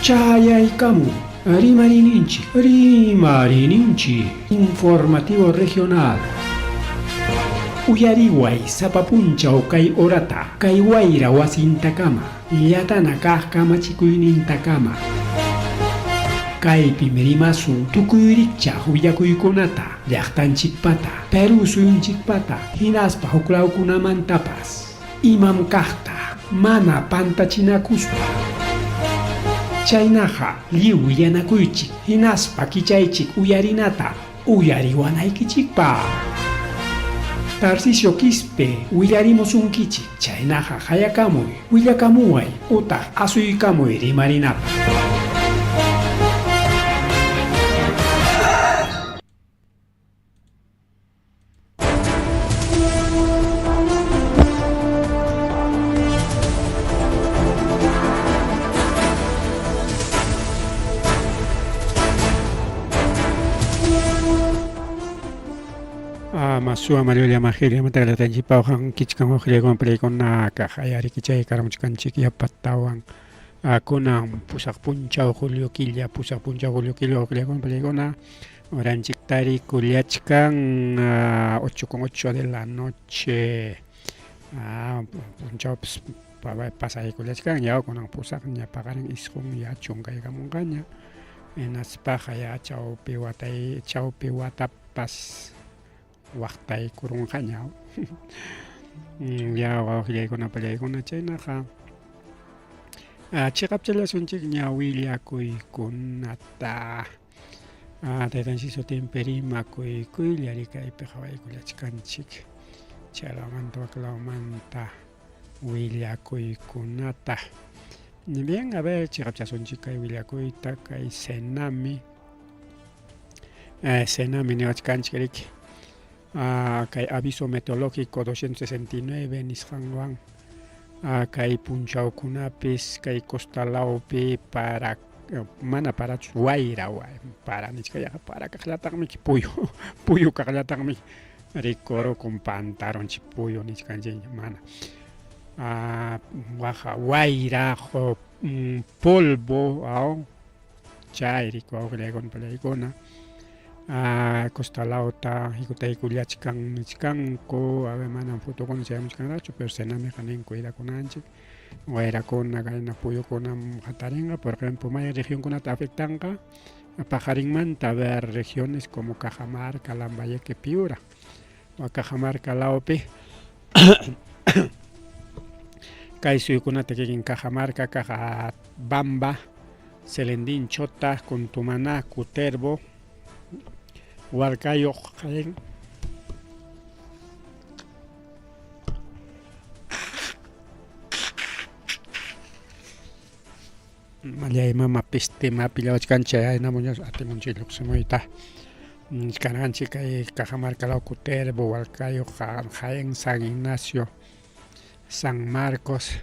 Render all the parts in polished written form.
Chayaykamun Rimariyninchik, Rimariyninchik Informativo Regional. Uyariway sapa punchaw kay horata, kay wayra wasintakama, llatana kaq kamachikuynintakama. Kaypim rimasun tukuy rikchaq willakuykunata, llaqtanchikpata, Perú suyunchikpata, hinaspa huklawkunamantapas. Imam kaqta mana pantachinakuspa. Chaynaqa lliw willanakuychik hinaspa kichaychik uyarinata uyariwanaykichikpaq. Tarcisio Quispe willarimusunkichik, chaynaqa qayakamuy, willakamuway utaq asuykamuy rimarinapaq. Masua Mariola Majelia Mataglatanchipawqan kichkan waqllaykuna palaykuna kaq ayariki chay karamuchkanchik yapatawan kunan pusaq punchaw julio killa pusaq punchaw julio killa waqllaykuna palaykuna Horanchik tarikullachkan 8 con 8 de la noche. Punchawpis pasaykullachkan ya kunan pusaqña paqarin isqun ya chunkaykamunqaña. Hinaspaqa ya chawpi watay chawpi watapas waqtaykurunqaña. Ya wawqillaykuna pallaykuna chaynaqa chiqapchallasunchikña willakuykunata. Taytanchik sutinpi rimakuykuylla rikaypi qhawaykullachkanchik chaylawmanta waklawmanta willakuykunata. Bien, a ver, chiqapchasunchik kay willakuyta kay Senami. Senami niwachkanchik riki. Kay aviso meteorológico 269 nisqanwan kay punchawkunapis kay costa lawpi para mana parachu wayra para nichkallaqa para kaqllataqmi puyu puyu kaqllataqmi rikurukun pantarunchik puyu nichkanchikña mana waqa wayra polvo chay rikuwawqillaykuna pallaykuna costa lawta hikutaykullachkan nichkanku a ver manam fotokuna chayamuchkanraqchu pero Senamiqa nin cuidakunanchik wayrakuna kayna puyukunam hatarinqa por ejemplo may regionkunata afectanqa paqarinmanta a ver regiones como Cajamarca, Lambayeque, Piura Cajamarca lawpi kay suyukunata kikin Cajamarca, Cajabamba, Celendín, Chota, Contumaná, Cutervo, Hualcayo, Jaén. Mallay mama piste mapillawachkanchik aynamuñas atimunchik lluqsimuyta nichkarqanchik kay Cajamarca law Cutervo, Hualcayo, Jaén, San Ignacio, San Marcos,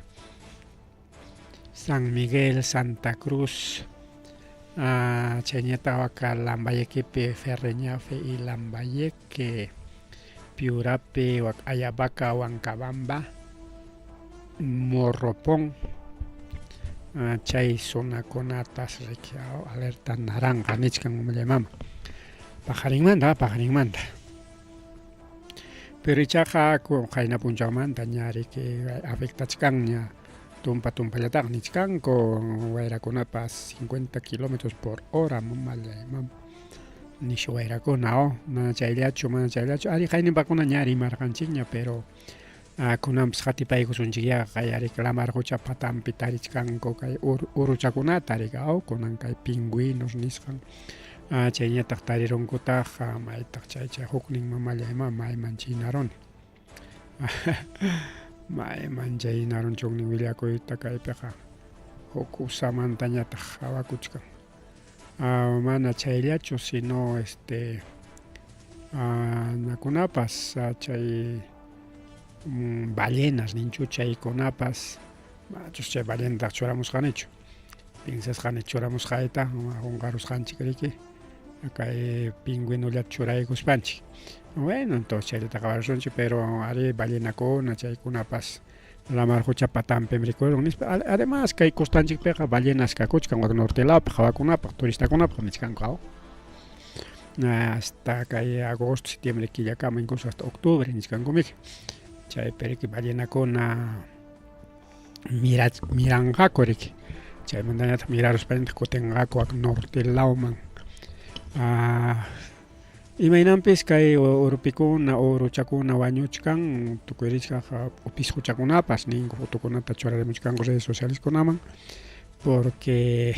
San Miguel, Santa Cruz, chayñataq waka Lambayequepi Ferreñafe y Lambayeque, Piurapi Ayabaca, Huancabamba, Morropón, chay zonakunatas riki alerta naranja nichkan mamallay mama paqarinmanta paqarinmanta pero ichaqa qayna punchawmanta ña riki afectachkanña tumpa tumpallataq nichkanku wayrakunapas 50 kilómetros por hora mamallay mama nishu wayrakuna oh mana chayllachu mana chayllachu ari qayninpakuna ña rimarqanchikña pero Kunanpas qatipaykusunchikyá qayarik lamar qucha patanpi tarichkanku kay uruchakunata riki aw kunan kay pingüinos nisqan chayñataq tarirunkutaq maytaq chay chay huknin mamalla ima mayman chinaruni mayman chaynarun chuknin willakuyta kaypiqa huk usamantañataq qhawakuchkan mana chayllachu sino este nakunapas chay ballenas ninchu chaykunapas manachus chay ballenataq churamusqanichu piensasqani churamusqayta qunqarusqanchik riki kay pingüinollata churaykuspanchik bueno entonces chayllata qhawarisunchik pero ari ballenakuna chaykunapas. Lamar qucha patanpim rikurun nispa. Además kay costanchikpiqa ballenas kakuchkan wak norte lawpi qawakunapaq, turistakunapaq nichkanku aw. Hasta kay agosto, septiembre killakama incluso hasta octubre nichkankumiki. Chaypi riki ballenakuna mirach miranqaku riki. Chaymantañataq miraruspañataq kutinqaku wak norte lawman. Imaynanpis kay urpikuna, uruchakuna wañuchkan, tukuy richkaq pisquchakunapas ninku fotokunata churarimuchkanku redes socialeskunaman porque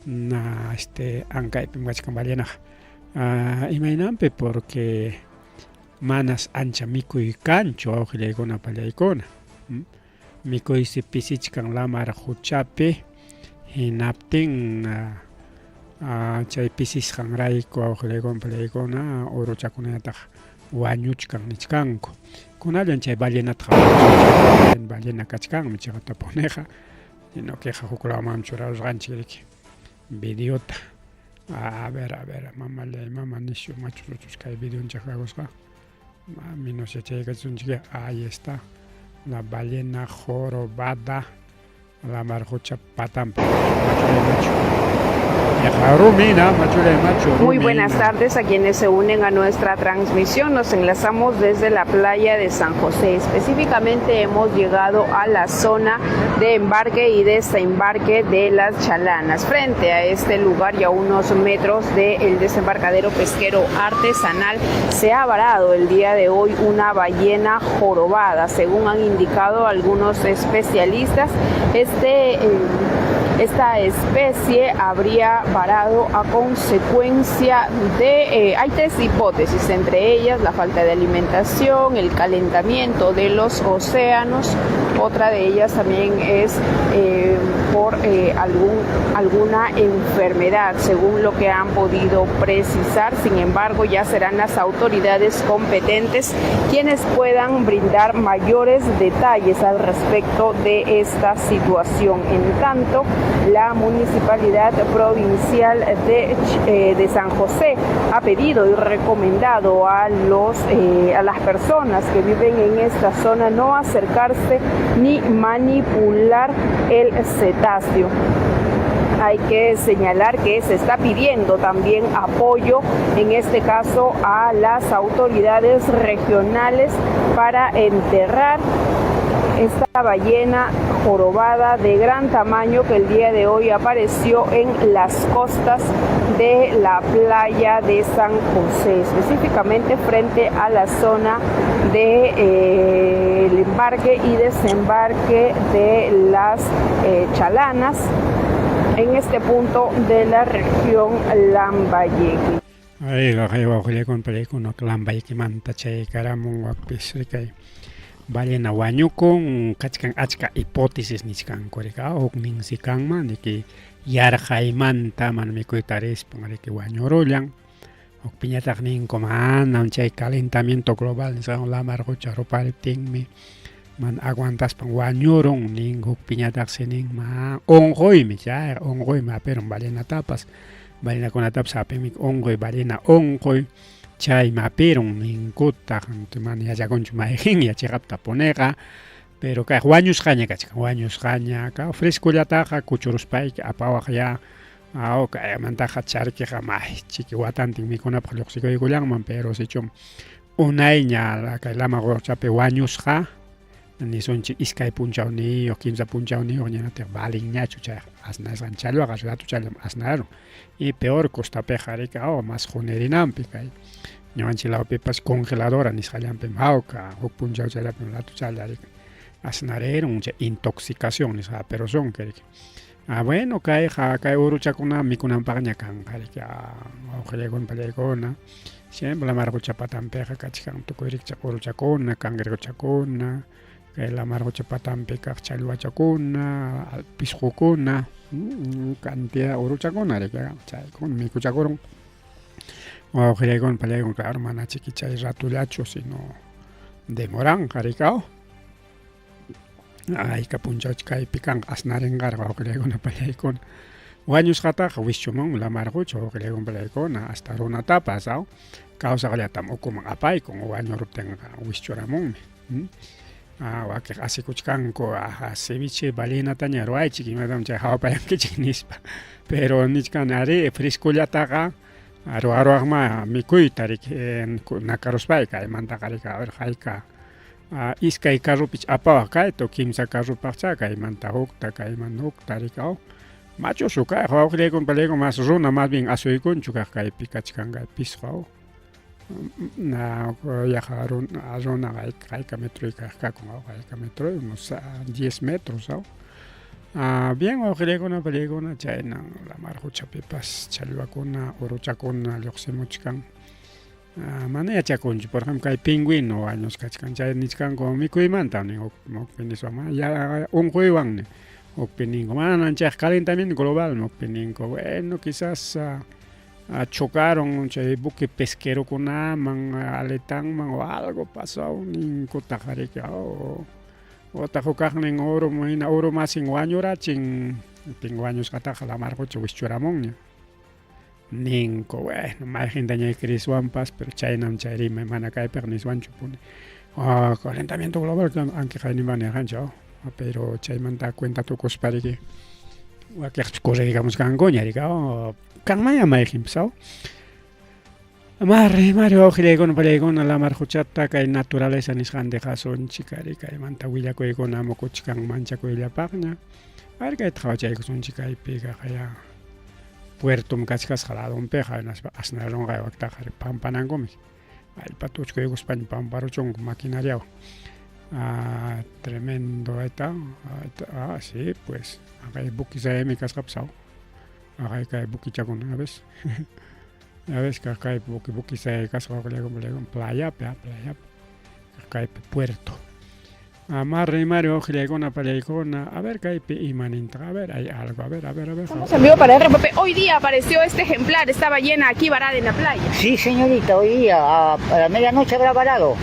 na este ankaypim kachkan ballenaqa. Imaynanpi porque manas ancha mikuy kanchu wawqillaykuna pallaykuna. Mikuysi pisichkan lamar quchapi, hinaptin chay pisisqanrayku wawqillaykuna pallaykuna uruchakunañataq wañuchkan nichkanku. Kunallan chay ballenata qhawamusun, ballena kachkanmi chiqaptapuniqa, sino queqa huk lawmanmi churarusqanchik riki videota. A ver, a ver, mamallay mama nishu machuchuchus kay videonchik kakusqa. Mami, no yachaykachisunchik. Ahí está la ballena jorobada lamar qucha patanpi. Machulay machu. Rumina, machulay machu. Muy buenas tardes a quienes se unen a nuestra transmisión. Nos enlazamos desde la playa de San José. Específicamente hemos llegado a la zona de embarque y desembarque de las chalanas. Frente a este lugar y a unos metros del desembarcadero pesquero artesanal se ha varado el día de hoy una ballena jorobada. Según han indicado algunos especialistas, esta especie habría varado a consecuencia de... hay tres hipótesis, entre ellas la falta de alimentación, el calentamiento de los océanos, otra de ellas también es por alguna enfermedad, según lo que han podido precisar. Sin embargo, ya serán las autoridades competentes quienes puedan brindar mayores detalles al respecto de esta situación. En tanto, la Municipalidad Provincial de San José ha pedido y recomendado a las personas que viven en esta zona no acercarse ni manipular el cetáceo. Hay que señalar que se está pidiendo también apoyo, en este caso a las autoridades regionales, para enterrar esta ballena jorobada de gran tamaño que el día de hoy apareció en las costas de la playa de San José, específicamente frente a la zona de el embarque y desembarque de las chalanas en este punto de la región Lambayeque. Ay, wawqillaykuna pallaykuna Lambayequemanta chaykaramun wakpis rikay ballena wañukun kachkan achka hipótesis nichkanku rika hukninsi kanman riki yarqaymanta mana mikuyta tarispan riki wañurullan hukpiñataq ninku manam chay calentamiento global nisqan lamar qucha rupariptinmi mana aguantaspan wañurun nin hukpiñataqsi nin ma unquymi chay unquymi hapirun ballenatapas ballenakunatapas hapinmi unquy ballena unquy chaymi hapirun ninkutaq mana yachakunchu mayqinlla chiqaptapuniqa pero kay wañusqaña kachkan wañusqaña ka frescollataqa kuchuruspayki apawaq ya aw kaymantaqa charkiqa may chiki watantin mikunapaq lluqsikuykullanman pero sichum unayña kay lamar quchapi wañusqa nisunchik iskay punchawniyuq kimsa punchawniyuq ñanataq valinñachu chay asnasqan challwaqa ratuchallam asnarun y peor costapiqa riki aw mas qunirinanpi kay ñuqanchik lawpipas congeladora nisqallanpim hawka huk punchawchallapim ratuchalla riki asnarirun chay intoxicación nisqa pero son riki ah bueno kayqa kay uruchakuna mikunanpaqña kanqa riki wawqillaykuna pallaykuna siempre lamar qucha patanpiqa kachkan tukuy rikchaq uruchakuna cangrejochakuna kay lamar qucha patanpi kaq challwachakuna pisqukuna cantidad uruchakuna riki chaykuna mikuchakurun wawqillaykuna pallaykuna claro mana chiki chay ratullachu sino demoranqa riki aw ayka punchawchi kaypi kanqa asnarinqaraq wawqillaykuna pallaykuna wañusqataqa wischumunmi lamar qucha wawqillaykuna pallaykuna hasta runatapas aw kawsaqllatam ukuman apaykun wañuruptinqa wischuramunmi. Wakiq asikuchkanku, aja, ceviche ballenataña ruwaychik, imatam chay hawapayankichik nispa. Pero nichkan arí, frescollataqa ruwaruwaqma mikuyta riki nakaruspay kaymantaqa riki a ver hayka iskay carropich apawaq kayta o kimsa carropaqchá kaymanta hukta kaymanta hukta riki aw machusu kayqa wawqillaykuna parillaykuna mas runa mas bien asuykunchu kaq kaypi kachkan kay pisqo aw yaqa runa hayka metroy kaq kakun aw hayka metroy unos 10 metros aw bien wawqillaykuna parillaykuna chayna lamar quchapipas challwakuna uruchakuna lluqsimuchkan mana yachakunchu por ejemplo kay pingüino wañusqa kachkan chay nichkanku mikuymanta nin hukpi nispa mana unquywan nin hukpi ninku manan chayqa calentamiento global hukpi ninku bueno quizás chocaron chay buque pesquerokunaman aletanman o algo pasó ninkutaq riki otaq huk kaqnin uru hina uru masin wañurachin pin wañusqataqa lamar qucha wischuramunña ninku bueno mayqintaña creeswanpas pero chaynam chay rimay mana kaypiqa niswanchupuni calentamiento global anki qayninman nirqanchik pero chaymanta cuenta tukuspa riki wakiqpis corregikamusqankuña riki kanmanya mayqinpas aw mari mari wawqillaykuna pallaykuna lamar quchata kay naturaleza nisqanti qasunchik ari kaymanta willakuykuna amukuchkan manchakuyllapaqña ari kayta qhawachaykusunchik kaypiqa ya puertom kachkasqa ladonpiqa hinaspa asnarunqa waktaqa pampanankumi allpata uchkuykuspaña pamparuchunku maquinariawan tremendo ahí está sí pues kay buque sayaymi kasqapas aw kay kay buquichakuna a ves a ves kay buque buque sayay kasqa playapi playapi kaypi puerto mari mari wawqillaykuna pallaykuna a ver kaypi ima nintaq a ver hay algo a ver a ver a ver Estamos en vivo para RPP. Hoy día apareció este ejemplar, esta ballena aquí varada en la playa. Sí, señorita, hoy día a la medianoche habrá varado.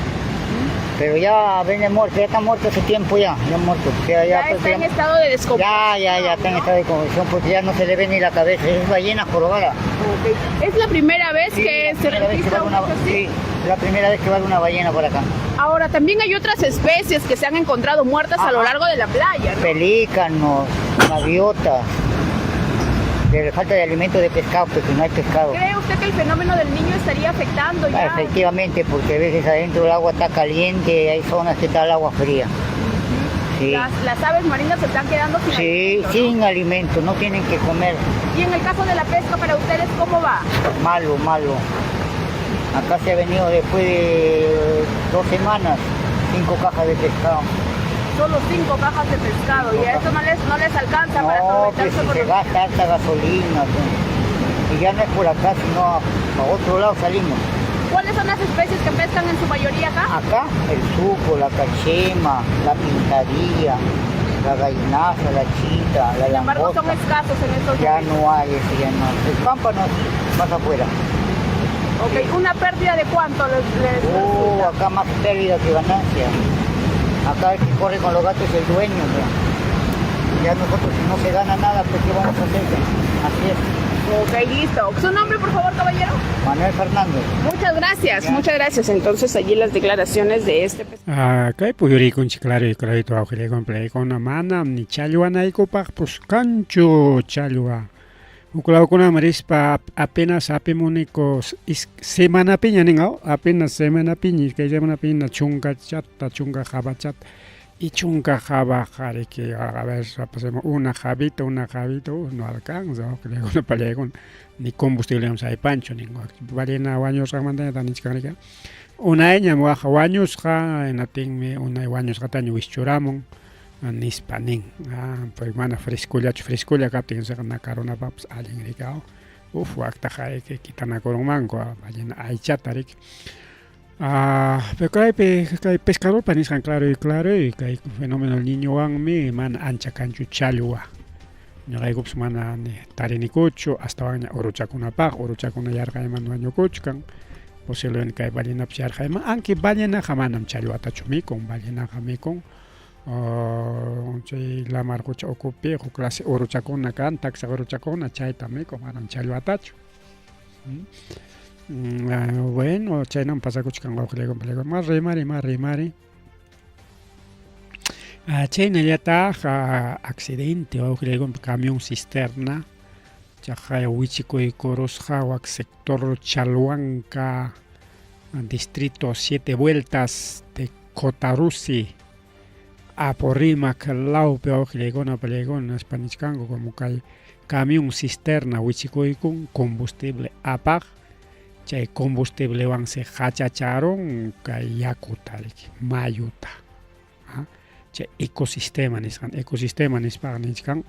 Pero ya viene muerto, ya está muerto hace tiempo ya, ya muerto. Ya, ya, ya está en estado de descomposición. Ya, ya, ya está en estado de descomposición porque ya no se le ve ni la cabeza, es ballena jorobada. Okay. ¿Es la primera vez sí, que se registra una, así? Sí, la primera vez que va una ballena por acá. Ahora, también hay otras especies que se han encontrado muertas a lo largo de la playa, ¿no? Pelícanos, gaviotas, de falta de alimento de pescado, porque no hay pescado. ¿Cree usted que el fenómeno del niño estaría afectando ya? Efectivamente, porque a veces adentro el agua está caliente, hay zonas que está el agua fría. Sí. Las aves marinas se están quedando sin sí, alimento, ¿no? sin alimento, no tienen que comer. ¿Y en el caso de la pesca para ustedes cómo va? Malo, malo. Acá se ha venido después de 2 semanas, 5 cajas de pescado. Solo 5 cajas de pescado, y a eso no les alcanza para solventarse. No, pues se gasta harta gasolina, pues. Y ya no es por acá, sino a otro lado salimos. ¿Cuáles son las especies que pescan en su mayoría acá? Acá, el suco, la cachema, la pintadilla, la gallinaza, la chita, la langosta. Sin embargo, son escasos en estos Ya no hay, eso ya no. El pámpano más afuera. Ok, ¿una pérdida de cuánto les resulta? Acá más pérdida que ganancia. Acá el que corre con los gatos es el dueño, ¿no? Ya nosotros si no se gana nada, pues ¿qué vamos a hacer? Así es. Ok, listo. ¿Su nombre, por favor, caballero? Manuel Fernández. Muchas gracias, muchas gracias. Entonces, allí las declaraciones de este Kay puyurikunchik claro y clarito wawqillaykuna pallaykuna manam ni challwanaykupaqpus kanchu challwa. Huk lawkunaman rispa apenas apimuniku semanapiña nin apenas semanapiña iskay semanapiña chunkachata chunka jabachata y chunka jabaqa riki a ver pasemos una jabita no alcanza wawqillaykuna pallaykuna ni combustible haypanchu nin ballena wañusqanmantaña nichkan riki unayñam waq wañusqa hinaptinmi unay wañusqataña wischuramun nispa nin pues mana frescollachu frescolla kaptin nakarunapaqpas allin riki uf waktaqa kitanakurunmanku ballena aychata riki pero kaypi kay pescadorpa nisqan claro y claro y kay fenómeno del niñowanmi mana ancha kanchu challwa ñuqaykupas mana ni tarinikuchu astawanña uruchakunapaq uruchakuna yarqayman wañukuchkan posiblemente kay ballenapas yarqayman aunque ballenaqa manam challwatachu mikun ballenaqa mikun chay lamar qucha ukupi huk clase uruchakuna kan taksa uruchakuna chayta mikun manam challwatachu bueno chaynam pasakuchkan wawqillaykuna pallaykuna mas rimari mas rimari. Chaynallataq accidente wawqillaykunapa camión cisterna chaqay wichikuykurusqa wak sector Chalhuanca distrito Siete Vueltas de Cotarusi Apurímac lawpi wawqillaykuna pallaykuna nispa nichkanku como kay camión cisterna wichikuykun combustible apaq chay combustiblewansi qachacharun kay yakuta riki mayuta chay ecosistema nisqan ecosistema nispaqa nichkan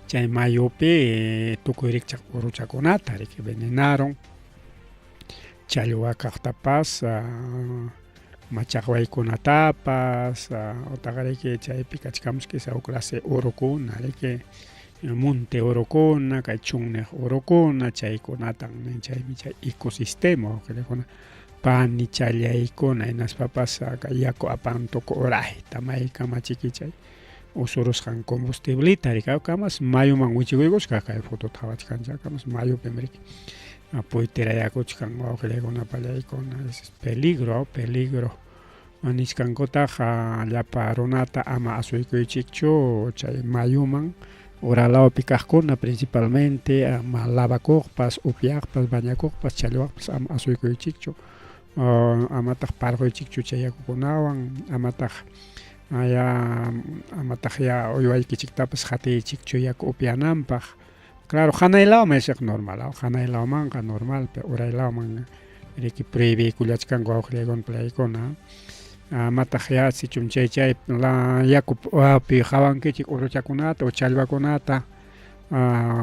chay mayupi tukuy rikchaq uruchakunata riki venenaron challwa kaqtapas machaqwaykunatapas utaq riki chaypi kachkamus quizá huk clase urukuna riki monte urukuna kay chunniq urukuna chaykunatan nin chaymi chay ecosistema wawqillakuna panichallaykuna hinaspapas kay yaku apan tuku urayta maykama chiki chay usurusqan combustibleta riki kamas mayuman wichikuykusqa kay fotota qhawachkanchik kamas mayupim riki puytirayakuchkan wawqillaykuna pallaykuna es peligro peligro nichkankutaq llapa runata ama asuykuychikchu chay mayuman uralawpi kaqkuna principalmente ama lavakuqpas upyaqpas bañakuqpas challwaqpas ama asuykuychikchu amataq parquychikchu chay yakukunawan amataq ya amataq ya uywaykichiktapas qatiychikchu yaku upyananpaq claro hanay lawman ishaqa normal hanay lawmanqa normal pero uray lawman riki prohibiykullachkanku wawqillaykuna pallaykuna amataq ya sichum chay chay yaku pi qawankichik uruchakunata o challwakunata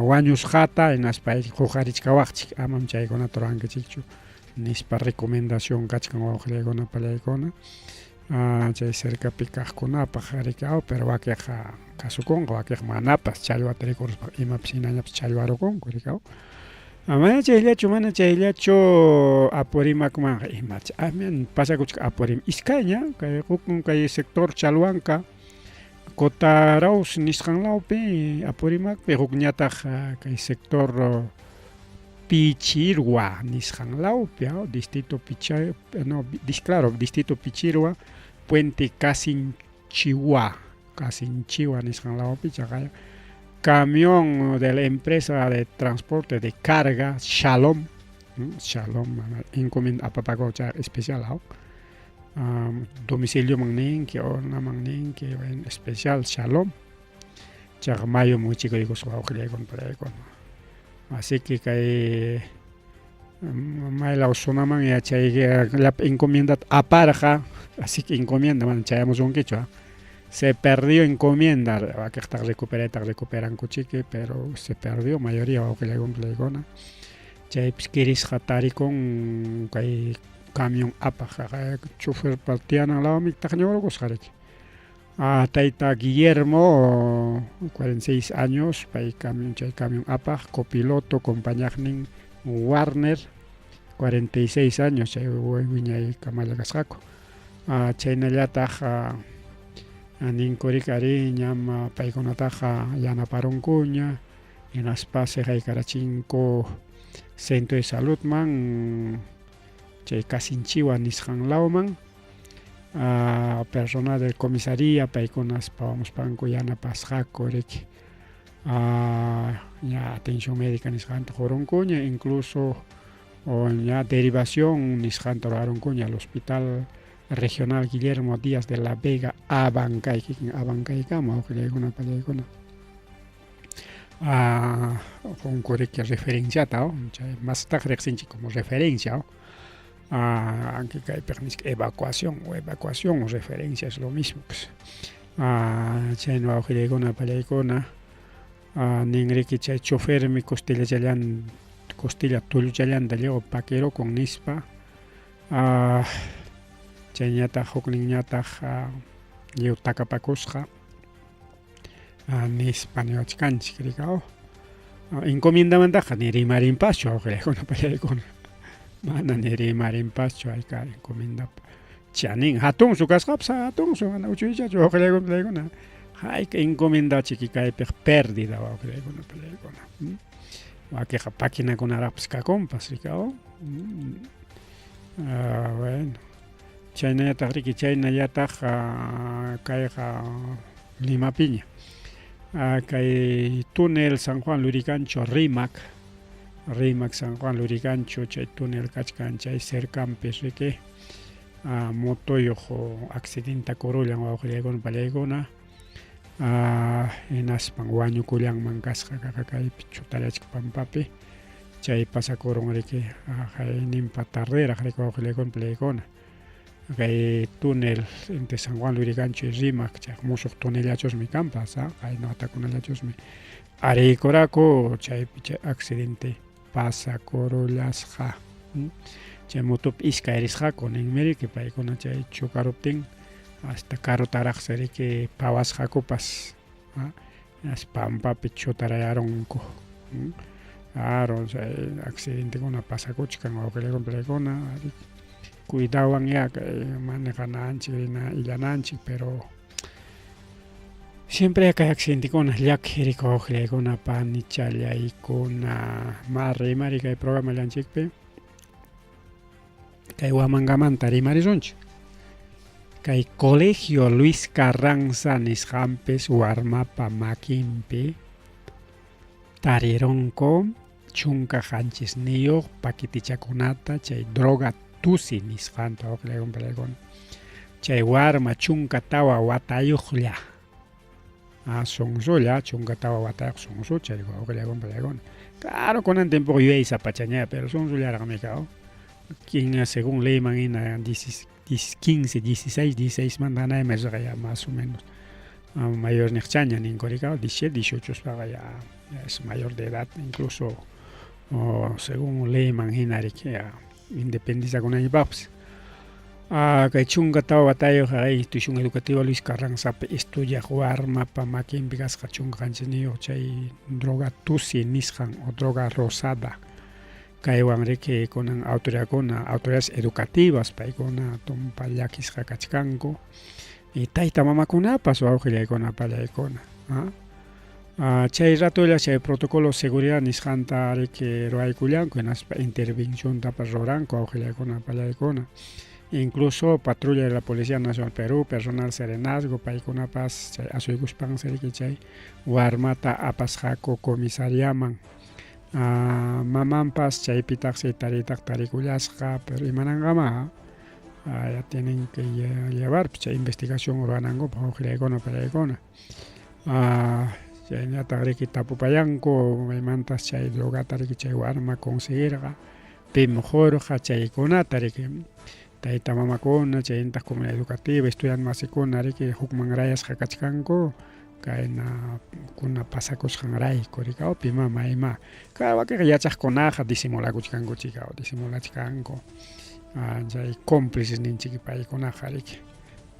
wañusqata hinaspa huqarichkawaqchik amam chaykunata rurankichikchu nispa recomendación kachkan wawqillaykuna pallaykuna chay cercapi kaqkunapaq riki pero wakinqa kasukunqa wakinqa manapas challwata rikuruspa imapas hinañapas challwarukunku riki mana chayllachu mana chayllachu Apurímacmanqa imacha pasakuchka Apurímac iskayña kay hukun kay sector Chalhuanca Cotaraus nisqan lawpi Apurímacpi hukñataq kay sector Pichirwa nisqan lawpi distrito Picha no claro distrito Pichirwa puente Casinchiwa Casinchiwa nisqan lawpi chaqay camión de la empresa de transporte de carga Shalom Shalom encomienda apapakuq chay especial domicilioman ninki o naman ninki especial Shalom chayqa mayuman wichikuykusqa wawqillaykuna pallaykuna así que kay maylaw zonaman chay llapa encomiendata aparqa así que encomienda mana chayamusunkichu se perdió encomienda wakiqtaq recuperaytaqa recuperankuchiki pero se perdió mayoría wawqillaykuna pallaykuna chaypis kirisqa tarikun kay camión apaq choferpa tiyanan lawmi taqñurqusqa riki tayta Guillermo 46 años pay camión chay camión apaq copiloto compañaqnin Warner 46 años chay wiñay kamalla kasqaku chaynallataq ninkurik ari ñam paykunataqa yanaparunkuña hinaspa siqaykarachinku centro de saludman chay Casinchiwa nisqan lawman personal de comisaría paykunas pawamuspanku yanapasqaku riki ña atención médica nisqanta qurunkuña incluso o ña derivación nisqanta rurarunkuña al hospital regional Guillermo Díaz de la Vega Abancay kikin Abancaykama wawqillaykuna pallaykuna qunku riki referenciata chay mastaq riqsinchik como referencia aunque kaypiqa nichka evacuación o evacuación o referencia es lo mismo pues chayna wawqillaykuna pallaykuna ninriki chay chofermi costillachallan costilla tulluchallanta lliw pakirukun nispa chayñataq hukninñataq lliw takapakusqa nispa niwachkanchik riki encomiendamantaqa ni rimarinpaschu wawqillaykuna pallaykuna mana ni rimarinpaschu hayka encomiendapa chanin hatunsu kasqapas hatunsu mana uchuychachu wawqillaykuna pallaykuna hayka encomiendachiki kaypiqa pérdida wawqillaykuna pallaykuna wakiqa pakinakunaraqpas kakunpas riki bueno. Chaynallataq riki chaynallataq kayqa Limapiña. Kay túnel San Juan Lurigancho Rimac, Rimac San Juan Lurigancho chay túnel kachkan chay cercanpi riki motoyuq accidentakurullan wawqillaykuna pallaykuna hinaspan wañukullanman kasqa kaqa kaypi Chutarachka pampapi chay pasakurun riki hayninpa tarderaq riki wawqillaykuna pallaykuna. Kay túnel entre San Juan Lurigancho y Rimac chay musuq tunellachusmi kanpas qayna watakunallachusmi ariykuraku chaypi chay accidente pasakurullasqa. Chay motopi iskay risqaku ninmi riki paykuna chay chocaruptin hasta karutaraqsi riki pawasqakupas hinaspa pampapi chutarayarunku. Claro, chay accidentekuna pasakuchkan wawqillaykuna paykuna cuidawanyá kay manejananchik rina illananchik pero siempre kay accidentekuna llaki rikuq wawqillaykuna panichallaykuna ma rimari kay programallanchikpi kay Huamangamanta rimarisunchik. Kay Colegio Luis Carranza nisqanpis warmapa makinpi tarirunku 17 paquetichakunata chay droga tusi nisqanta wawqillaykuna palaykuna. Chay warma 14 watayuqlla sonsolla 14 watayuq sonso chay wawqillaykuna palaykuna. Claro, kunan tiempoqa yuyaysapachaña pero sonsollaraqmi kau. Quien según leyman hina 15, 16, 16 manta hanayman risqa ya más o menos mayor niqchaña ninku rika 17, 18 spaqa ya es mayor de edad incluso según leyman hina riki ya independizakunanchikpaqpas. Kay 14 watayuq institución educativa Luis Carranzapi estudiaq warmapa makinpi kasqa 17 chay droga tusi nisqan o droga rosada. Kaywan riki kunan autoridadkuna, autoridades educativas paykuna tumpa llakisqa kachkanku y tayta mamakunapas wawqillaykuna pallaykuna. Chay ratolla chay protocolo seguridad nisqanta riki ruwaykullanku hinaspa intervenciontapas ruranku wawqillaykuna pallaykuna. Incluso patrulla de la Policía Nacional Perú, personal serenazgo paykunapas chay asuykuspansi riki chay warmata apasqaku comisariaman. Mamanpas chaypitaqsi tariytaq tarikullasqa pero imananqama ya tienen que llevar chay investigación ruwanankupaq wawqillaykuna pallaykuna. Chaynataq riki tapupayanku maymantas chay drogata riki chay warma conseguirqa pim qurqa chaykunata riki tayta mamakuna chaynataq comunidad educativa estudiante masikuna riki hukman rayasqa kachkanku kayna kuna pasakusqanrayku riki pima mayma. Claro, wakinqa yachaqkunaqa disimulakuchkanku chika disimulachkanku chay cómplices ninchik paykunaqa riki.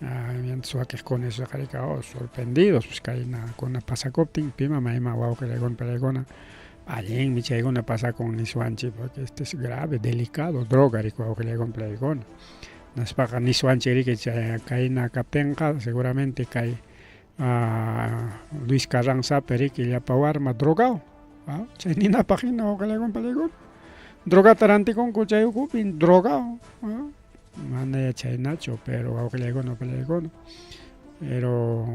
Wakiqkuna esoqa riki sorprendidos pues kayna kuna pasakuptin pima mayma wawqillaykuna pallaykuna allinmi chaykuna pasakun niswanchik porque este es grave, delicado, droga riki wawqillaykuna pallaykuna. Naspaqa niswanchik riki chay kayna kaptinqa seguramente kay Luis Carranzapi riki llapa warma drogao chay ninapaq hina wawqillaykuna pallaykuna. Drogata rantikunku chay ukupi drogao mana chaynachu pero wawqillaykuna pallaykuna pero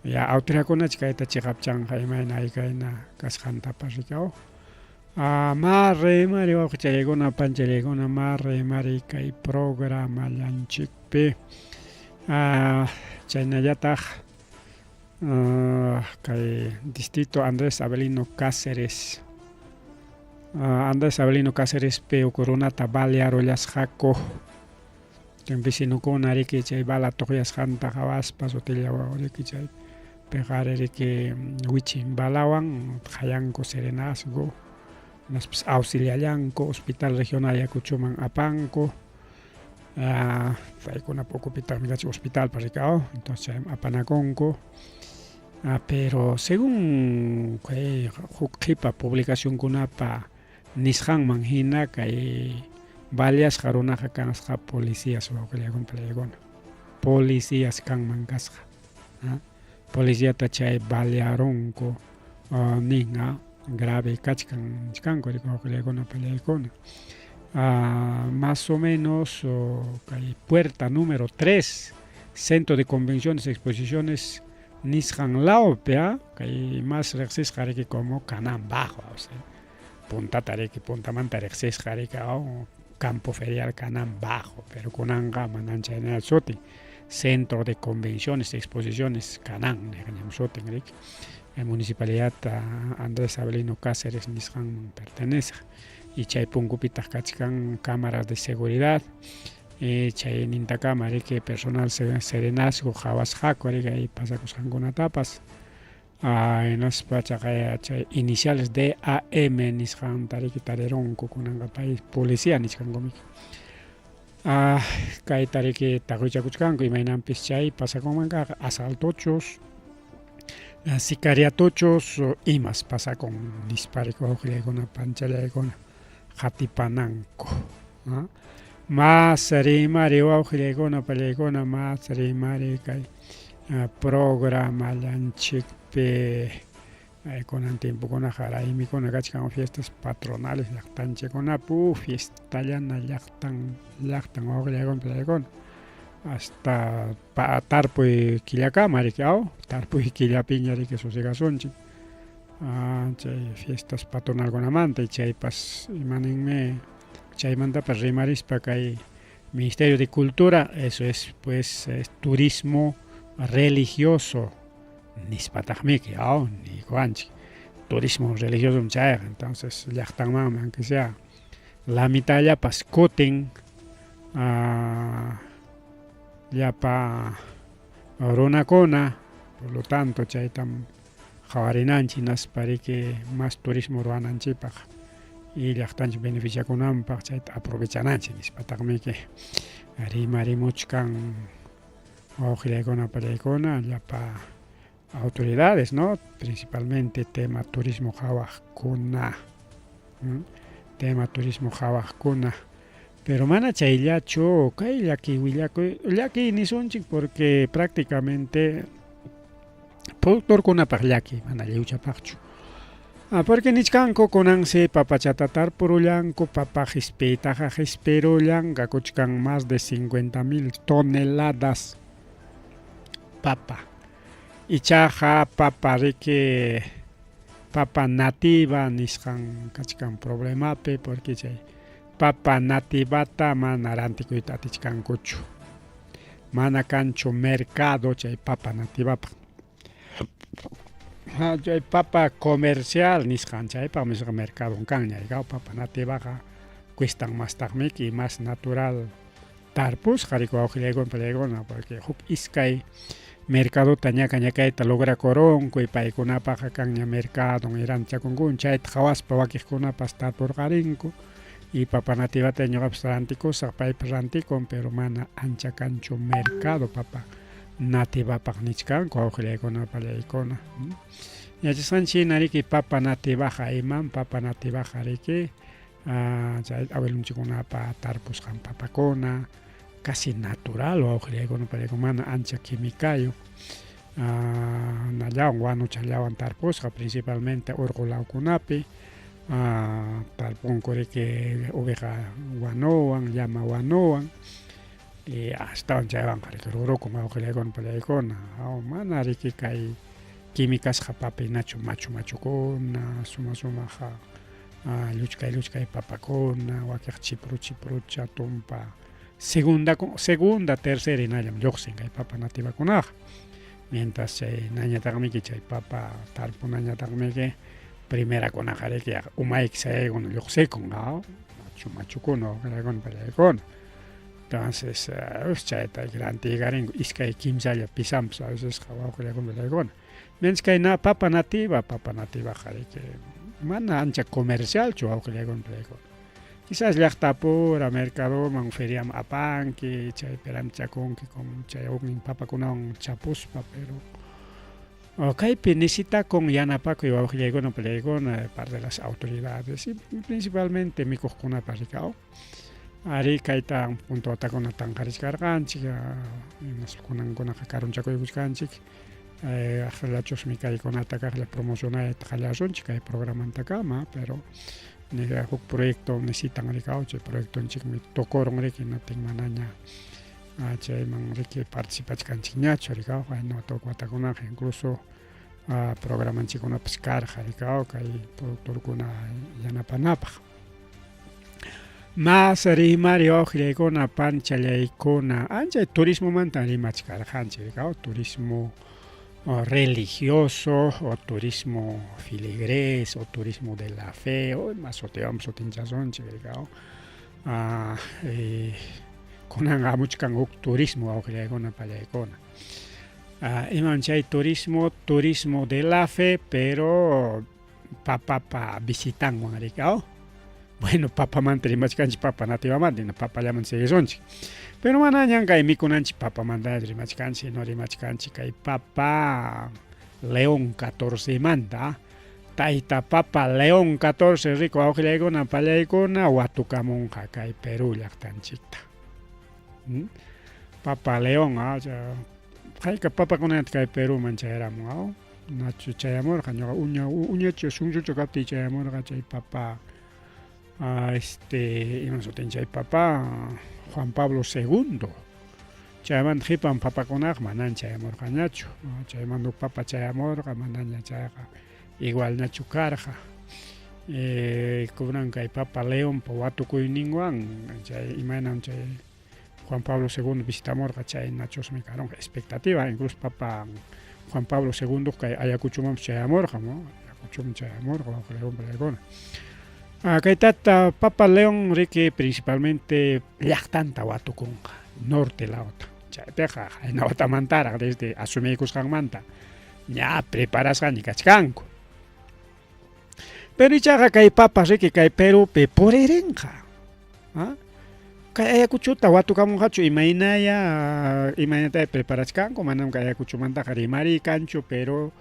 ya autoridadkunach kayta chiqapchanqa imayna kayna kasqantapas riki ma rimari wawqichallaykuna panchallaykuna ma rimari kay programallanchikpi chaynallataq kay distrito Andrés Avelino Cáceres Andrés Avelino Cácerespi huk runata balearullasqaku vecinokuna riki chay bala tuqyasqanta qhawaspa sutilla riki chay piqari riki wichin balawan qayanku serenazgo hinaspas auxiliallanku hospital regional Ayacuchoman apanku paykunapa ukupitaqmi kachkan hospitalpa riki entonces chayman apanakunku pero según kay huk qhipa publicacionkunapa nisqanman hina kay baleasqa runaqa kasqa policías wawqillaykuna pallaykuna policías kanman kasqa policiata chay balearunku nin grave kachkan nichkanku wawqillaykuna pallaykuna. Más o menos kay puerta número 3, Centro de Convenciones y Exposiciones nisqan lawpi, kay más riqsisqa riki como Canán Bajo, o sea, puntata riki, puntamanta riqsisqa riki, Campo Ferial Canán Bajo, pero kunanqa manan chaynañachu sutin, Centro de Convenciones y Exposiciones Canán niqñam sutin riki, Municipalidad Andrés Avelino Cáceres nisqanman perteneceq, y chay punkupitaq kachkan cámaras de seguridad, chay nintakama riki personal serenazgo qhawasqaku riki ay pasakusqankunatapas, hinaspa chaqay chay iniciales DAM nisqanta riki tarirunku kunanqa pay policía nichkankumiki. Kayta riki taqwichakuchkanku imaynanpis chay pasakunman karqa asaltochus, sicariatochus imas pasakun nispa riki wawqillaykuna panchallaykuna qatipananku. Mas rimari wawqillaykuna pallaykuna mas rimari kay programallanchikpi kunan tiempokunaqa raymikuna kachkan fiestas patronales llaqtanchikkunapi fiestallana llaqtan llaqtan wawqillaykuna pallaykuna hasta tarpuy killakama riki aw tarpuy killapiña riki susegasunchik chay fiestas patronalkunamanta y chaypas imaninmi chaymantapas rimarispa kay Ministerio de Cultura, eso es pues es turismo religioso nispataqmiki aw niykuwanchik turismo religioso chayqa entonces llaqtanmanmi aunque sea la mitadllapas kutin llapa runakuna, por lo tanto chaytam qhawarinanchik hinaspa riki mas turismo ruwananchikpaq y llaqtanchik beneficiakunanpaq chayta aprovechananchik nispataqmiki rimarimuchkan wawqillaykuna pallaykuna llapa autoridades, ¿no? Principalmente tema turismo qhawaqkuna, tema turismo qhawaqkuna. Pero mana chayllachu kay llaki willakuy, llaki nisunchik porque prácticamente productorkunapaq llaki, mana lliwchapaqchu. Porque nichkanku kunansi papachata tarpurullanku, papa qispiytaqa qispirullan, kakuchkan más de 50,000 toneladas papa. Ichaqa papa riki papa nativa nisqan kachkan problemapi porque chay papa nativata mana rantikuyta atichkankuchu. Mana kanchu mercado chay papa nativapaq. Chay papa comercial nisqan chaypaqmi nisqa mercadon kanña ikaw papa nativaqa cuestan mastaqmiki más natural tarpusqa riki wawqillaykuna pallaykuna porque huk iskay mercadota ñaka ñakayta lograkurunku y paykunapaqa kanña mercadon y rantichakunkuna chayta qhawaspa wakiqkunapas tarpurqarinku y papa nativata ñuqapas rantikusaq paypas rantikun pero mana ancha kanchu mercado papa nativapaq nichkanku wawqillaykuna pallaykuna. Yachasqanchik hina riki papa nativaqa imam papa nativaqa riki chay abuelonchikkunapa tarpusqan papakuna casi natural wawqillaykuna pallaykuna mana ancha quimicayuq nallawan wanuchallawan tarpusqa principalmente urqu lawkunapi tarpunku riki oveja wanuwan llama wanuwan y astawan chaywanqa riki rurukun wawqillaykuna pallaykuna mana riki kay quimicasqa papa hinachu machu machukuna suma sumaqa lluchkay lluchkay papakuna wakiq chipru chiprucha tumpa segunda segunda tercera hinallam lluqsin kay papa nativakunaqa mientras chay nañataqmiki chay papa tarpunañataqmiki primerakunaqa riki umayki sayaykuna lluqsikun machu machukuna wawqillaykuna pallaykuna entonces chayta rantiykarinku iskay kimsalla pisanpas a vecesqa wawqillaykuna pallaykuna mientras kay papa nativa papa nativaqa riki mana ancha comercialchu wawqillaykuna pallaykuna quizás llaqtapura mercadoman feriaman apanki chaypi rantichakunki como chay huknin papakunawan chapuspa pero kaypi necesitakun yanapakuy wawqillaykuna pallaykuna de parte de las autoridades y principalmente mikuqkunapas riki ari kayta punta watakuna tanqarichkarqanchik kunankunaqa karunchakuykuchkanchik aqllachusmi kaykunata kaqlla promocionayta qallasunchik kay programantakama pero Huk proyecto necesitan rikaw, chay proyectonchikmi tukurun riki, hinaptin manaña chayman riki participachkanchikñachu rikaw, qayna watakunaqa incluso programanchikkunapas karqa rikaw kay productorkuna yanapanapaq. Mas rimari wawqillaykuna panchallaykuna ancha turismomantan rimachkarqanchik rikaw, turismo religioso o turismo filigrés o turismo de la fe o ima sutiwanpas sutinchasunchik rikaw. Kunanqa hamuchkan huk turismo wawqillaykuna pallaykuna. Imam chay turismo? Turismo de la fe, pero papapa visitanwan rikaw. Bueno, papamanta rimachkanchik, papa nativamanta, hina papallaman seguisunchik. Pero manañan kay mikunanchik papamanta rimachkanchik, no rimachkanchik kay papa León XIV-manta. Tayta papa León XIV rico wawqillaykuna pallaykuna watukamunqa kay Perú llaqtanchikta. Papa León, hayka papakunata kay Perúman chayaramun, aw? Nachu chayamurqa ñuqa uña uñachu sunsuchu kaptiy chayamurqa chay papa este ima sutin chay papa Juan Pablo II. Chaymanta qhipan papakunaqa manan chayamurqañachu. Chaymanta huk papa chayamurqa manaña chayqa igualñachu karqa. Kunan kay papa Leonpa watukuyninwan chay imaynam chay Juan Pablo II visitamurqa chaynachusmi karunqa expectativa, incluso papa Juan Pablo II kay Ayacuchomanpas chayamurqa, no? Ayacuchoman chayamurqa wawqillaykuna pallaykuna. Kay tata papa León riki principalmente llaqtanta watukunqa, norte lawta. Chaypiqa qayna watamantaraq desde asumiykusqanmanta ña preparasqaña kachkanku. Pero ichaqa kay papa riki kay Perupi puririnqa. Kay Ayacuchota watukamunqachu imaynaya imaynataya preparachkanku, manam kay Ayacuchomantaqa rimariy kanchu, pero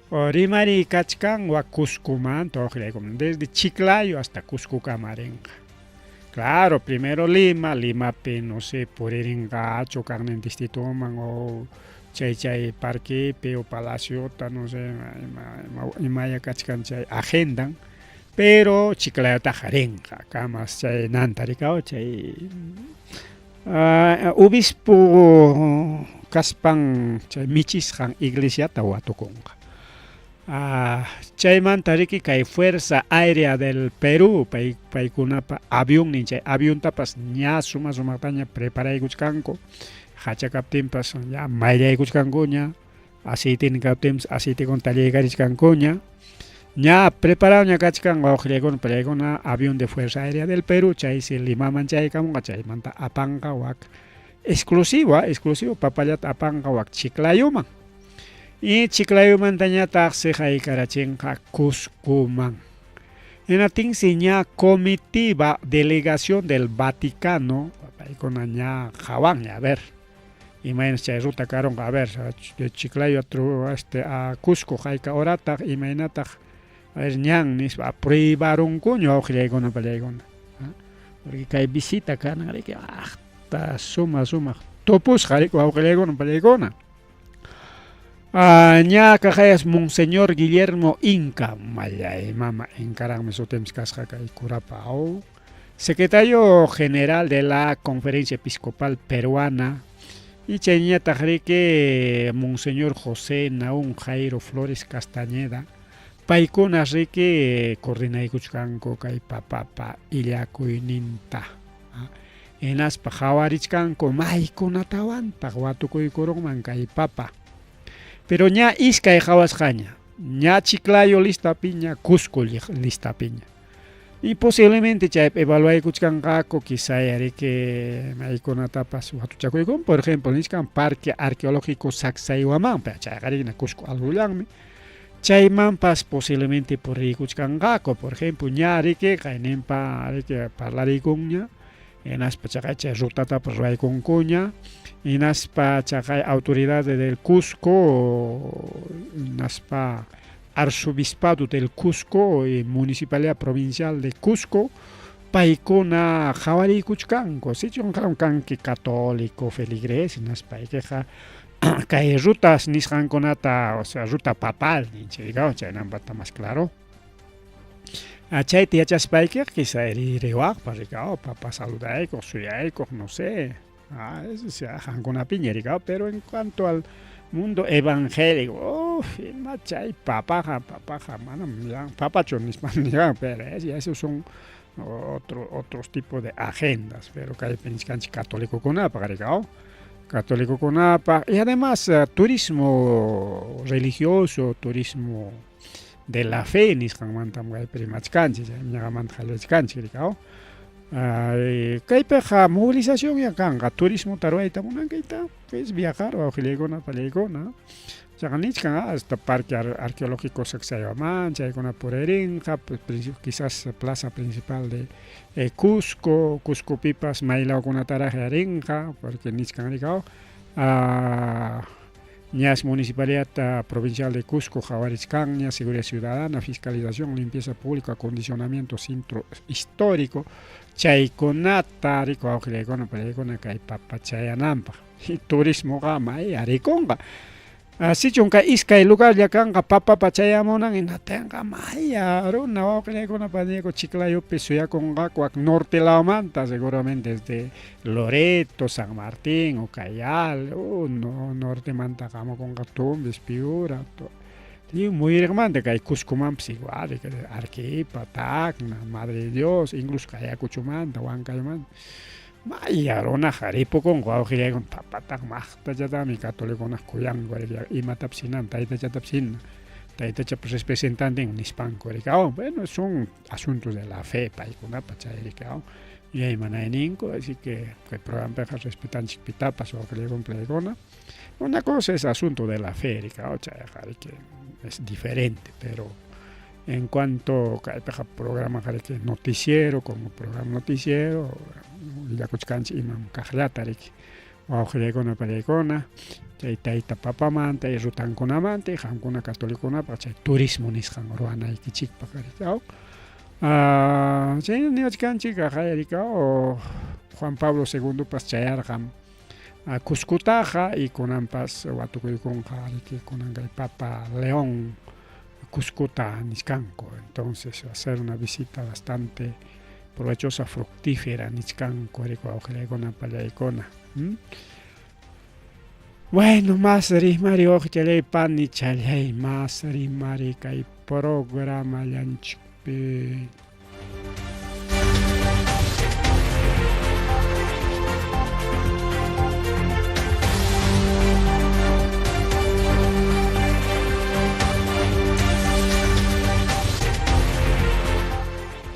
rimariy kachkan wak Cuscomanta wawqillaykum, desde Chiclayo hasta Cuscokama rinqa. Claro, primero Lima, Limapi no sé puririnqachu kaqnin distritoman o chay chay parquepi o palaciota no sé ima imaya kachkan chay agendan. Pero Chiclayotaqa rinqa kamas chay nanta rikaw chay obispo kaspan chay michisqan iglesiata watukunqa. Chaymanta riki kay Fuerza Aérea del Perú pay paykunapa avionnin chay aviontapas ña suma sumaqtaña preparaykuchkanku hacha kaptinpas ya mayllaykuchkankuña. Aceitini kaptinpas aceitekuna tallaykachichkankuña. Ña preparadoña kachkan wawqillaykuna pallaykuna avión de Fuerza Aérea del Perú chaysi Limaman chaykamunqa chaymanta apanqa wak exclusivo, exclusivo papallata apanqa wak Chiclayoman. Y Chiclayomantañataqsi haykarachinqa Cuscoman. Hinaptinsi ña comitiva delegación del Vaticano paykuna ña qawanña a ver Imaynas chay ruta karunqa, a ver, de Chiclayo a, este, a Cusco hayka horataq, imaynataq, a ver, ñan nispa, apruebarunkuña wawqillaykuna pallaykuna. Porque kay visita kanan riki aqta suma sumaq tupusqa riki wawqillaykuna pallaykuna. Ña kaqayas Monseñor Guillermo Inca, mallay mama Incaraqmi sutinpas kasqa kay curapa, aw. Secretario General de la Conferencia Episcopal Peruana y chayñataq riki Monseñor José Naún Jairo Flores Castañeda paykuna riki coordinaykuchkanku kay papapa illakuyninta hinaspa qhawarichkanku maykunatawantaq watukuykurunman kay papa pero ña iskay qhawasqaña ña Chiclayo listapiña Cusco listapiña. Y posiblemente chaypi evaluaykuchkanqaku quizá riki maykunatapas watuchakuykun, por ejemplo, nichkan Parque Arqueológico Sacsayhuamán, chayqa rikina Cusco algullanmi, chaymanpas posiblemente puriykuchkanqaku, por ejemplo, ña riki qayninpa riki parlariykunña, hinaspa chaqay chay rutatapas ruwaykunkuña, hinaspa chaqay autoridades del Cusco, hinaspa Arzobispado del Cusco y Municipalidad Provincial de Cusco paykuna qhawariykuchkanku sichun qam kanki católico feligrés hinaspaykiqa kay rutas nisqankunata o sea ruta papal ninchik chaynanpata más claro. Chayta yachaspaykiqa quizá riwaqpas rikaw papa saludaykuq suyaykuq no sé qankunapiña rikaw pero en cuanto al mundo evangélico uf ima chay papaqa papaqa manam papachu nispa niwan pero esos son otro otros tipos de agendas pero kaypi nichkanchik catolicokunapaq rikaw catolicokunapaq y además turismo religioso turismo de la fe nisqanmantam kaypi rimachkanchik ñaqamanta qallarichkanchik rikaw kaypiqa movilizacionña kanqa turismota ruwayta munankayta pues viajar wawqillaykuna pallaykuna chaqa nichkan hasta parque arqueológico Sacsayhuamán chaykuna puririnqa quizás plaza principal de Cusco Cuscopipas maylawkunataraq rinqa porque nichkan rikaw Ñas Municipalidad Provincial de Cusco qhawarichkanña Seguridad Ciudadana, Fiscalización, Limpieza Pública, Acondicionamiento Centro Histórico chaykunata riku wawqillaykuna pallaykuna kay papa chayananpaq turismoqa may arikunqa sichun kay iskay lugarlla kanqa papapa chayamunan hinatinqa maya runa wawqillaykuna pañayku Chiclayopi suyakunqaku wak norte lawmanta seguramente desde Loreto, San Martín, Ucayal, no, nortemanta hamukunqa Tumbes, Piura, lliw muyuriqmanta kay Cuscomanpas igual, Arequipa, Tacna, Madre de Dios, incluso kay Ayacuchomanta, Huancayomanta. Maya runaqa ripukunku wawqillaykuna papataq maqtachataqmi catolicokunaqa kuyanku imatapas hinan taytachatapas hina taytachapa representanten nispanku rikawan bueno son asuntos de la fe paykunapa chay rikawan yuyaymanayninko así que kay programapiqa respetanchik pitapas wawqillaykuna pallaykuna una cosa es asunto de la fe rikawan chayqa riki es diferente pero en cuanto kaypiqa programa riki noticiero como programa noticiero willakuchkanchik imam kaqllata riki wawqillaykuna pallaykuna chay tayta papamanta y rutankunamanta y qamkuna catolicokunapaq chay turismo nisqan ruwanaykichikpaq riki aw chayna niwachkanchik rikaw Juan Pablo Segundopas chayarqam Cuscotaqa y kunanpas watukuykunqa riki kunan kay Papa León Cuscota nichkanku entonces va a ser una visita bastante provechosa fructífera nichkanku riki wawqillaykuna pallaykuna. Bueno, más rimari wawqichalay panichalay más rimari kay programallanchikpi.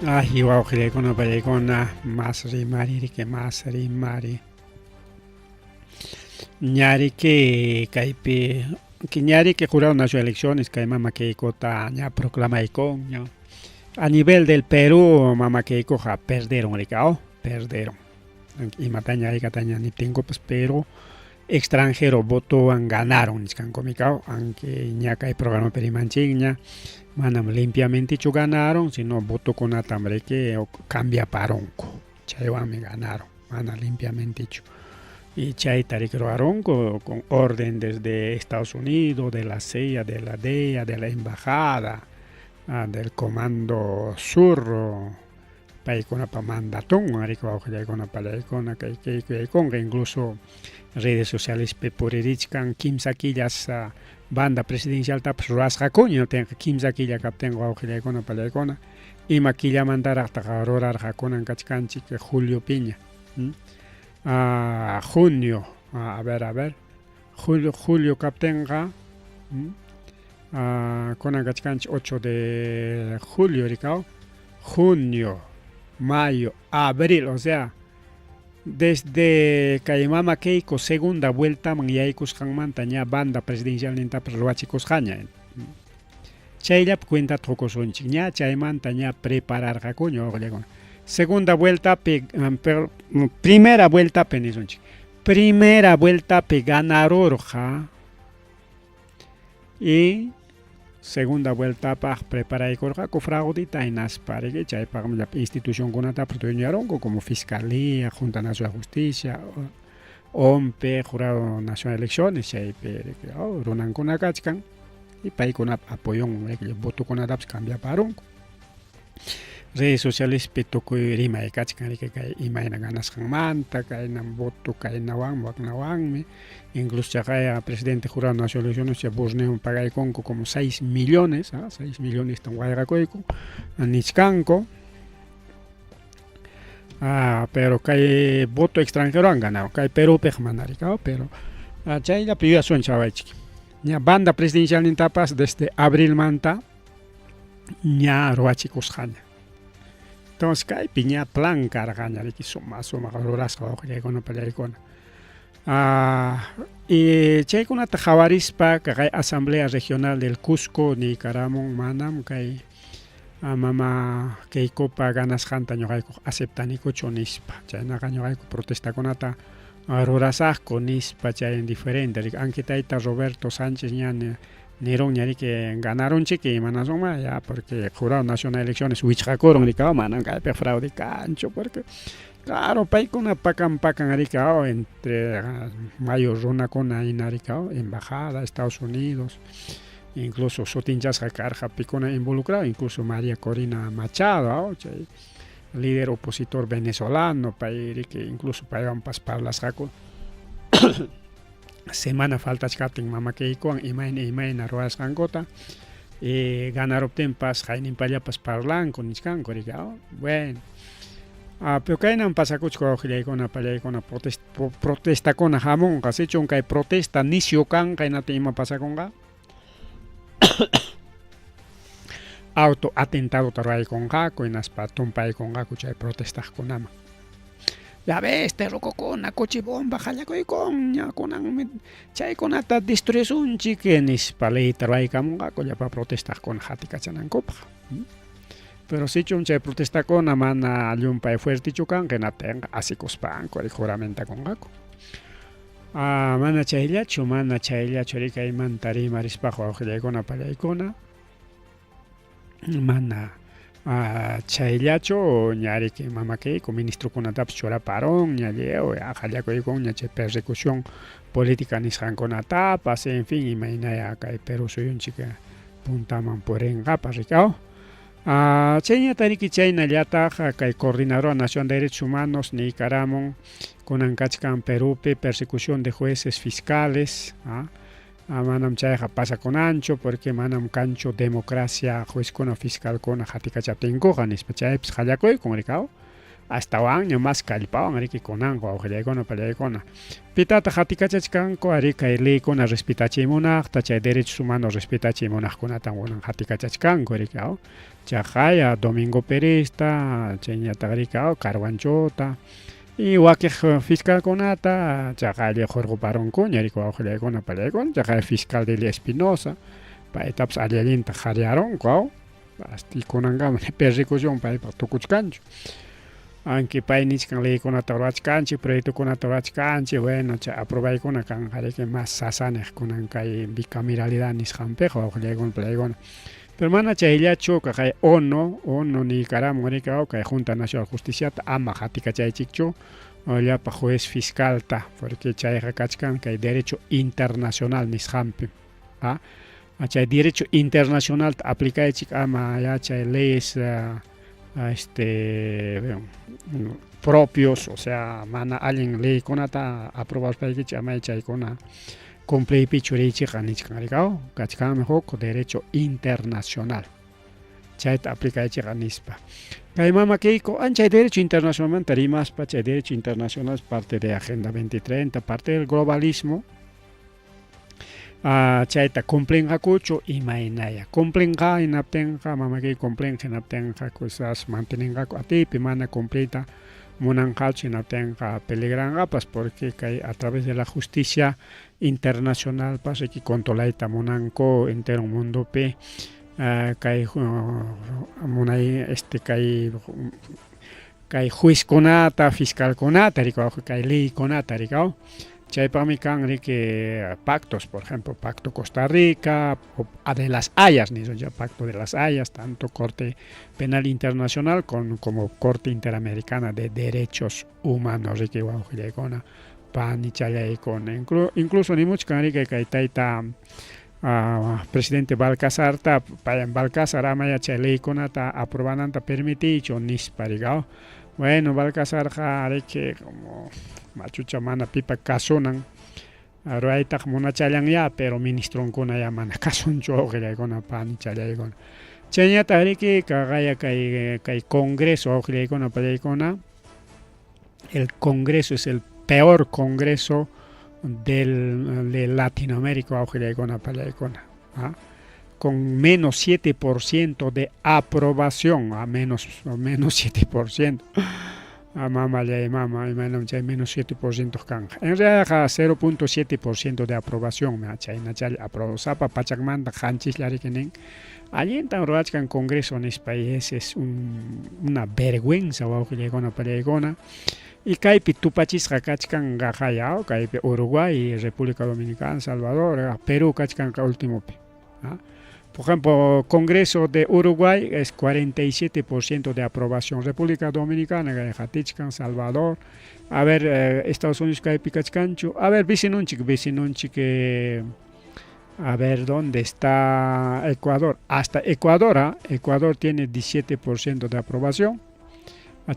Ay, wawqillaykuna pallaykuna más rimari riki más rimari. Ñariki kaypi ñariki Jurado Nacional de Elecciones kay Mama Keikota ña proclamaykunña. A nivel del Perú Mama Keikoqa perdieron rikaw, perdieron. Imataña haykataña niptinkupas pero extranjero votowan ganaron nichkanku mikaw, aunque ña kay programapi rimanchikña manam limpiamentechu ganaron sino votokunatam riki cambiaparunku chaywanmi ganaron mana limpiamentechu y chayta riki ruwarunku con orden desde Estados Unidos, de la CIA, de la DEA, de la embajada, del Comando Sur paykunapa mandatonwan riki wawqillaykuna pallaykuna kay kaykunqa incluso redes socialespi puririchkan kimsa killas banda presidencialtapas ruwasqakuña tinqa kimsa killa kaptinqa wawqillaykuna pallaykuna ima killamantaraqtaq rurarqa kunan kachkanchik juliopiña junio a ver a ver julio julio kaptinqa kunan kachkanchik 8 de julio rikaw junio mayo abril o sea desde kay Mama Keiko segunda vueltaman yaykusqanmanta ña banda presidencialnintapas ruwachikusqaña chayllapi cuentata qukusunchik ña chaymanta ña prepararqakuña wawqillaykuna segunda vueltapi primera vueltapi nisunchik primera vueltapi ganarurqa y segunda vueltapaq preparaykurqaku fraudita hinaspa riki chaypaqmi llapa institucionkunatapas dueñarunku como Fiscalía, Junta Nacional de Justicia, ONPE, Jurado Nacional de Elecciones chaypi riki runankuna kachkan y paykunapa apoyonwan votokunatapas cambiaparunku. Redes socialespi tukuy rimay kachkan riki kay imayna ganasqanmanta, kaynam voto kaynawanmi waknawanmi, incluso chaqaya presidente jurado nacional elecciones chay Borneon pagaykunku como 6 millones, ¿ah? 6 millonestan wayqakuyku nichkanku. Ah, pero kay voto extranjerowan ganado, kay Perúpiq mana riki, pero chayllapi yuyasunchik wawaychik. Ña banda presidencialnintapas desde abrilmanta ña ruwachikusqaña. Entonces kaypi ña plan karqaña riki suma sumaq rurasqa wawqillaykuna pallaykuna. Ah, y chaykunata qhawarispa kay Asamblea Regional del Cusco niykaramun manam kay mama Keikopa ganasqanta ñuqayku aceptanikuchu nispa. Chaynaqa ñuqayku protestakunata rurasaqku nispa chay diferente. Anki tayta Roberto Sánchez ña nirunña riki ganarunchik imanasunman ya porque Jurado Nacional de Elecciones wichqakurun riki manam kaypi fraude kanchu porque claro paykuna pakan pakan riki entre mayor runakuna hina riki embajada Estados Unidos incluso sutinchasqa karqa pikuna involucrado incluso María Corina Machado chay líder opositor venezolano pay riki incluso paywanpas parlasqaku semana faltachkaptin mama Keikowan imayna imayna ruwasqankuta y ganaruptinpas qayninpallapas parlanku nichkanku riki bueno pero kaynan pasakuchka wawqillaykuna pallaykuna protestakuna hamunqa sichun kay protesta nisyu kanqa hinaptin ima pasakunqa auto atentadota ruwaykunqaku hinaspa tumpaykunqaku chay protestaqkunaman. Ya ves, terrocokuna, coche bomba qallakuykunña, kunanmi chaykunata destruisunchik nispa leyta ruwaykamunqaku llapa protestaqkuna qatikachanankupaq. Pero sichum chay protestakuna mana llumpay fuertechu kanqa hinaptinqa asikuspanku juramentakunqaku. Ah, mana chayllachu, mana chayllachu rikaymanta rimarispaqa wawqillaykuna pallaykuna mana chayllachu ña riki mama Keiko ministrokunatapas churaparun ña lliw qallakuykunña chay persecución política nisqankunatapas en fin imaynaya kay Perú suyunchik puntaman purinqapas riki aw. Chayñata riki chaynallataq kay Coordinadora Nacional de Derechos Humanos niykaramun kunan kachkan Perúpi persecución de jueces fiscales manam chayqa pasakunanchu porque manam kanchu democracia juezkuna fiscalkuna qatikachaptinkuqa nispa chaypis qallakuykun riki aw astawanña mas kallpawan riki kunanqa wawqillaykuna pallaykuna pitataq qatikachachkanku ari kay leykuna respetachiy munaqta chay derechos humanos respetachiy munaqkunatan kunan qatikachachkanku riki aw chaqaya Domingo Perezta chayñataq riki aw Carhuanchota y wakiq fiscalkunata chaqalla hurquparunkuña riki wawqillaykuna pallaykuna chaqay fiscal Delia Espinosa paytapas alli allinta qhariyarunku aw hasta kunankama persecución paypaq tukuchkanchu aunque pay nichkan leykunata ruwachkanchik proyectokunata ruwachkanchik bueno chay aprobaykuna kanqa riki mas sasaniq kunan kay bicameralidad nisqanpiqa wawqillaykuna pallaykuna pero mana chayllachu kay ONU ONU niykaramun riki kay Junta Nacional Justiciata ama qatikachaychikchu llapa juez fiscalta porque chayqa kachkan kay derecho internacional nisqanpi chay derecho internacionalta aplicaychik ama ya chay leyes propios, o sea, mana allin leykunata aprobaspaykichik amay chaykuna cumpliypichu riychikqa nichkan riki aw kachkanmi huk derecho internacional chayta aplicaychikqa nispa. Kay mama Keiko anchay derecho internacionalmanta rimaspa chay derecho internacional es parte de Agenda 2030, parte del globalismo. Chayta cumplinqakuchu imaynaya cumplinqa hinaptinqa mama Keiko cumplinqa hinaptinqa quizás mantenenqaku atiypi mana cumpliyta munanqachu hinaptinqa peligranqapas porque kay a través de la justicia internacional pas riki controlayta munanku entero mundopi kay munay kay kay juezkunata fiscalkunata riki kay leykunata riki chaypaqmi kan riki pactos, por ejemplo, Pacto Costa Rica o de las Hayas, nisunchik Pacto de las Hayas, tanto Corte Penal Internacional como Corte Interamericana de Derechos Humanos riki wawqillaykuna panichallaykuna incluso nimuchkan riki kay tayta Presidente Balcazarta, payan Balcazar amaya chay leykunata aprobananta permitiychu nispa rikaw. Bueno, Balcazarqa riki como machucha mana pipa kasunan ruwaytaqa munachallanyá, pero ministronkuna ya mana kasunchu wawqillaykuna panichallaykuna. Chayñataq riki kaqaya kay kay Congreso wawqillaykuna pallaykuna, el Congreso es el peor Congreso del, de Latinoamérica wawqillaykuna pallaykuna. ¿Ah? Con menos 7% de aprobación, a menos, menos 7%. A mamallay mama, imaynam chay menos 7% kanqa. En realidad 0.7% de aprobación, chaynachalla aprobasapa pachakmanta qanchislla riki nin. Allintan ruwachkan Congreso nispa y ese es una vergüenza wawqillaykuna pallaykuna. Y kaypi tupachisqa kachkan qaqaya, kaypi Uruguay, República Dominicana, Salvador, Perú kachkan últimopi. ¿Ah? Por ejemplo, Congreso de Uruguay es 47% de aprobación. República Dominicana, qatichkan, Salvador. A ver, Estados Unidos kaypi kachkanchu. A ver, vecinonchik, vecinonchik, a ver, ¿dónde está Ecuador? Hasta Ecuador, ¿ah? Ecuador tiene 17% de aprobación.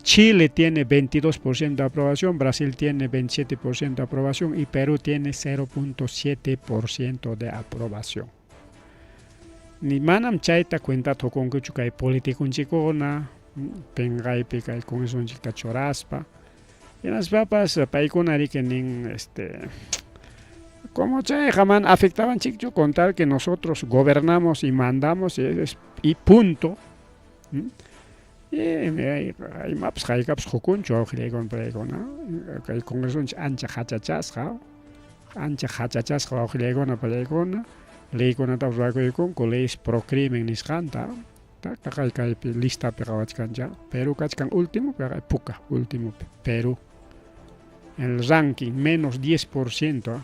Chile tiene 22% de aprobación, Brasil tiene 27% de aprobación y Perú tiene 0.7% de aprobación. Ni manam chayta cuentata qukunkuchu kay politiconchikkuna pinqaypi kay congresonchikta churaspa. Hinaspapas paykuna riki nin como chayqa mana afectawanchikchu con tal que nosotros gobernamos y mandamos y punto. Imapas haykapas qukunchu wawqillaykuna paykuna kay congresonchik ancha hachachasqa, ancha hachachasqa wawqillaykuna pallaykuna, leykunatapas ruwakuykunku leyes pro crimen nisqanta. Kaqay kaypi listapi qawachkanchik. Perú kachkan último, puka último Perú. El ranking menos 10%.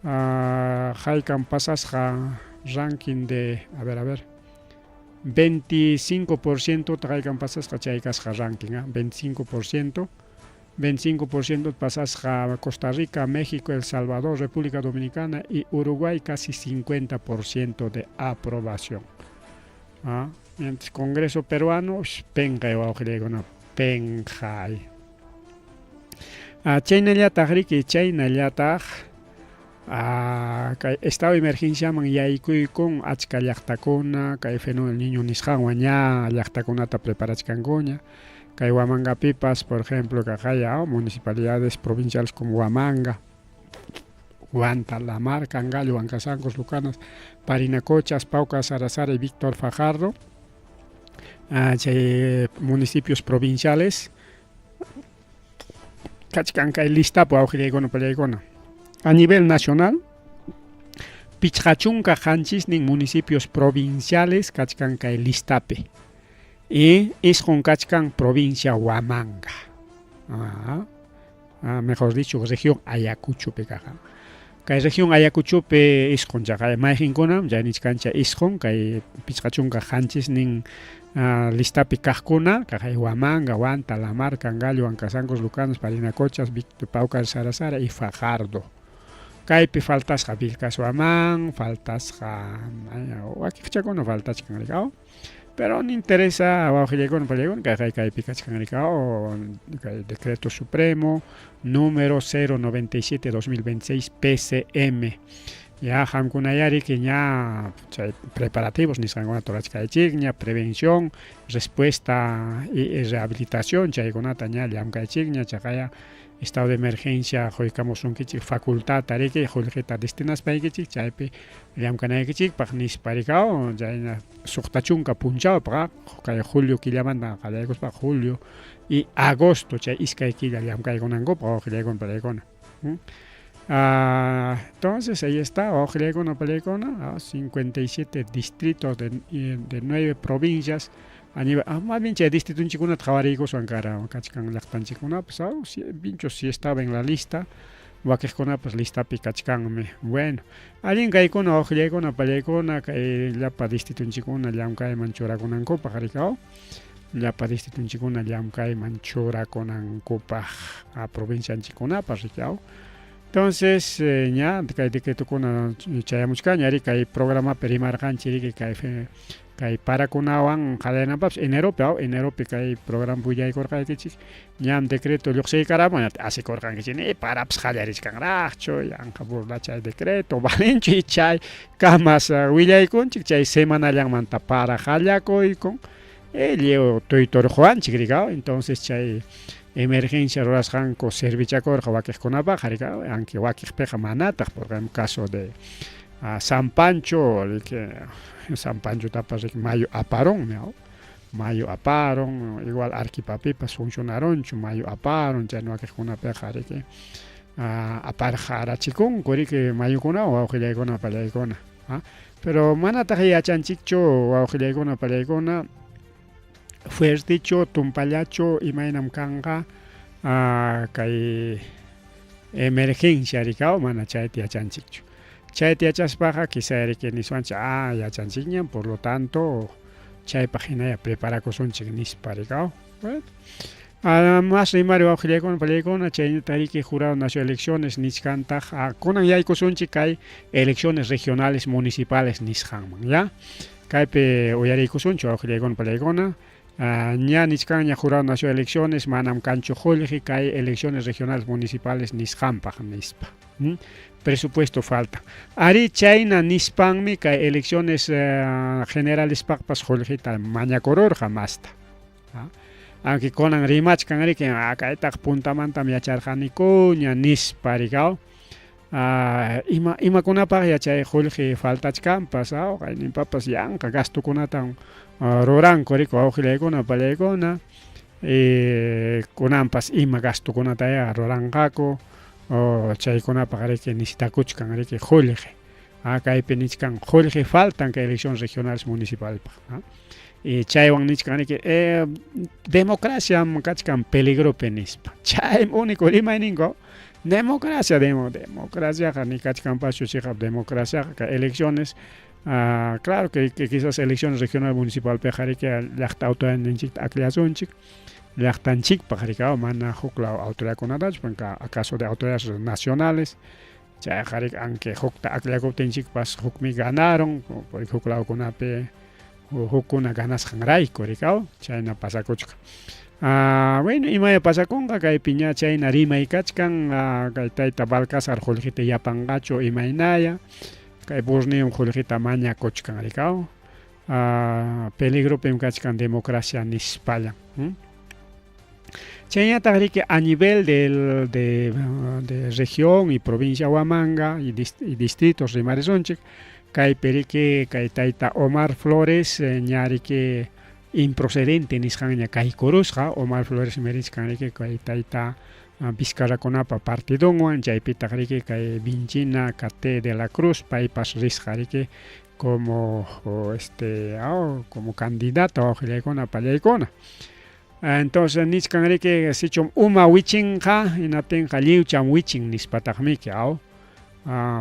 Haykam pasasqa ranking de, a ver, a ver, 25% haykam pasasqa chay kasqa ranking, 25%. 25% pasasqa Costa Rica, México, El Salvador, República Dominicana y Uruguay casi 50% de aprobación. ¿Ah? Mientras Congreso peruano, penqay wawqillaykuna, penqay. Chaynallataq riki, chaynallataq kay estado de emergenciaman yaykuykun achka llaqtakuna, kay fenómeno del niño nisqanwan ña llaqtakunata preparachkankuña. Kay Huamangapipas, por ejemplo, kaqaya municipalidades provinciales como Huamanga, Huanta, La Mar, Cangallo, Huancasancos, Lucanas, Parinacochas, Pauca, Sara Sara y Víctor Fajardo. Chay municipios provinciales kachkan kay listapi wawqillaykuna pallaykuna. A nivel nacional, 57 municipios provinciales kachkan kay listapi. Y isqun kachkan provincia Huamanga. Mejor dicho, región Ayacuchopi kaqa. Kay región Ayacuchopi isqun chaqay mayqinkunam chay nichkancha isqun kay 57 listapi kaqkuna kaqay Huamanga, Huanta, La Mar, Cangallo, Huancasancos, Lucanas, Parinacochas, Paucar, Sara Sara y Fajardo. Kaypi faltasqa Vilcashuamán, faltasqa wakiqchakuna faltachkan rikaw. Pero no interesa wawqillaykuna pallaykuna kay kaypi kachkan rikaw kay Decreto Supremo número 097-2026 PCM. Ya qamkuna riki ña chay preparativos nisqankunata rurachkaychikña, prevención, respuesta y rehabilitación chaykunata ña llamkaychikña, chaqaya estado de emergencia quykamusunkichik facultad riki qullqita destinaspaykichik chaypi llamkanaykichikpaq nispa rikaw chayna 60 punchawpaq kay julio killamanta qallaykuspa julio y agosto chay iskay killa llamkaykunankupaq wawqillaykuna pallaykuna. Entonces ahí está, wawqillaykuna pallaykuna, 57 distritos de 9 provincias a nivel, más bien chay distritunchikkunata qhawariykuswan kara kachkan llaqtanchikkunapas, bincho si estaba en la lista, wakiqkunapas listapi kachkanmi. Bueno, allin kaykuna wawqillaykuna pallaykuna kay llapa distritunchikkuna llamkayman churakunankupaq rikaw, llapa distritunchikkuna llamkayman churakunankupaq provincianchikkunapas rikaw. Entonces ña kay decretokuna chayamuchkanña ari kay programapi rimarqanchik riki kay kay parakunawan qallarinanpaqpas eneropi aw eneropi kay programa willaykurqaykichik ñam decreto lluqsiykaramun asikurqankichik ni parapas qallarichkanraqchu yanqa burla chay decreto valenchu chay kamas willaykunchik chay semanallanmanta para qallakuykun lliw tuyturquwanchik rikaw entonces chay emergencia rurasqanku servichakurqa wakiqkunapaq rikaw aunque wakiqpiqa manataq por ejemplo caso de San Pancho riki San Panchotapas riki mayu aparunmi aw mayu aparun igual Arquipapipas funcionarunchu mayu aparun chayna wakiqkunapiqa riki aparqarachikunku riki mayukunawan wawqillaykuna pallaykuna pero manataq yachanchikchu wawqillaykuna pallaykuna fuertechu tumpallachu imaynam kanqa kay emergencia rikaw mana chayta yachanchikchu chayta yachaspaqa quizá riki niswanchik ah yachanchikñam por lo tanto chaypaq hinaya preparakusunchik nispa rikaw bueno más rimari wawqillaykuna pallaykuna chaynata riki jurado nacional elecciones nichkantaq kunan yaykusunchik kay elecciones regionales municipales nisqanman ya kaypi uyariykusunchik wawqillaykuna pallaykuna ña nichkanña jurado nacional elecciones manam kanchu qullqi kay elecciones regionales municipales nisqanpaq nispa presupuesto falta ari chayna nispanmi kay elecciones generalespaqpas qullqita mañakururqa masta aunque kunan rimachkan riki kaytaqa puntamantam yacharqanikuña nispa rikaw ima imakunapaq yachay qullqi faltachkanpas qayninpapas yanqa gastokunatan ruranku riki wawqillaykuna pallaykuna kunanpas ima gastokunataya ruranqaku chaykunapaq riki necesitakuchkan riki qullqi kaypi nichkan qullqi faltan kay elecciones regionales municipalpaq y chaywan nichkan riki democraciam kachkan peligropi nispa chay único rimayninku democracia democraciaqa ni kachkanpaschu chiqap democraciaqa kay elecciones claro que quizás elecciones regional municipalpiqa riki llaqta autoridadninchikta akllasunchik llaqtanchikpaq rikaw mana huklaw autoridadkunatachu acaso de autoridades nacionales chayqa riki aunque hukta akllakuptinchikpas hukmi ganaron porque huklawkunapi hukkuna ganasqanrayku rikaw chayna pasakuchkan bueno imaya pasakunqa kaypi ña chayna rimay kachkan kay tayta Balcázar qullqita yapanqachu imaynaya kay Borneom qullqita mañakuchkan rikaw peligropim kachkan democracia nispallan Chayñataq riki a nivel de región y provincia Huamanga y distritos rimarisunchik kaypi riki kay tayta Omar Flores ña riki improcedente nisqanña kaykurusqa Omar Flores merichkan riki kay tayta Vizcarrakunapa partidunwan chaypitaq riki kay Vinchina Cate de la Cruz paypas risqa riki como este como candidato wawqillaykuna pallaykuna entonces nichkan riki sichum uma wichinqa hinaptinqa lliwcham wichin nispataqmiki aw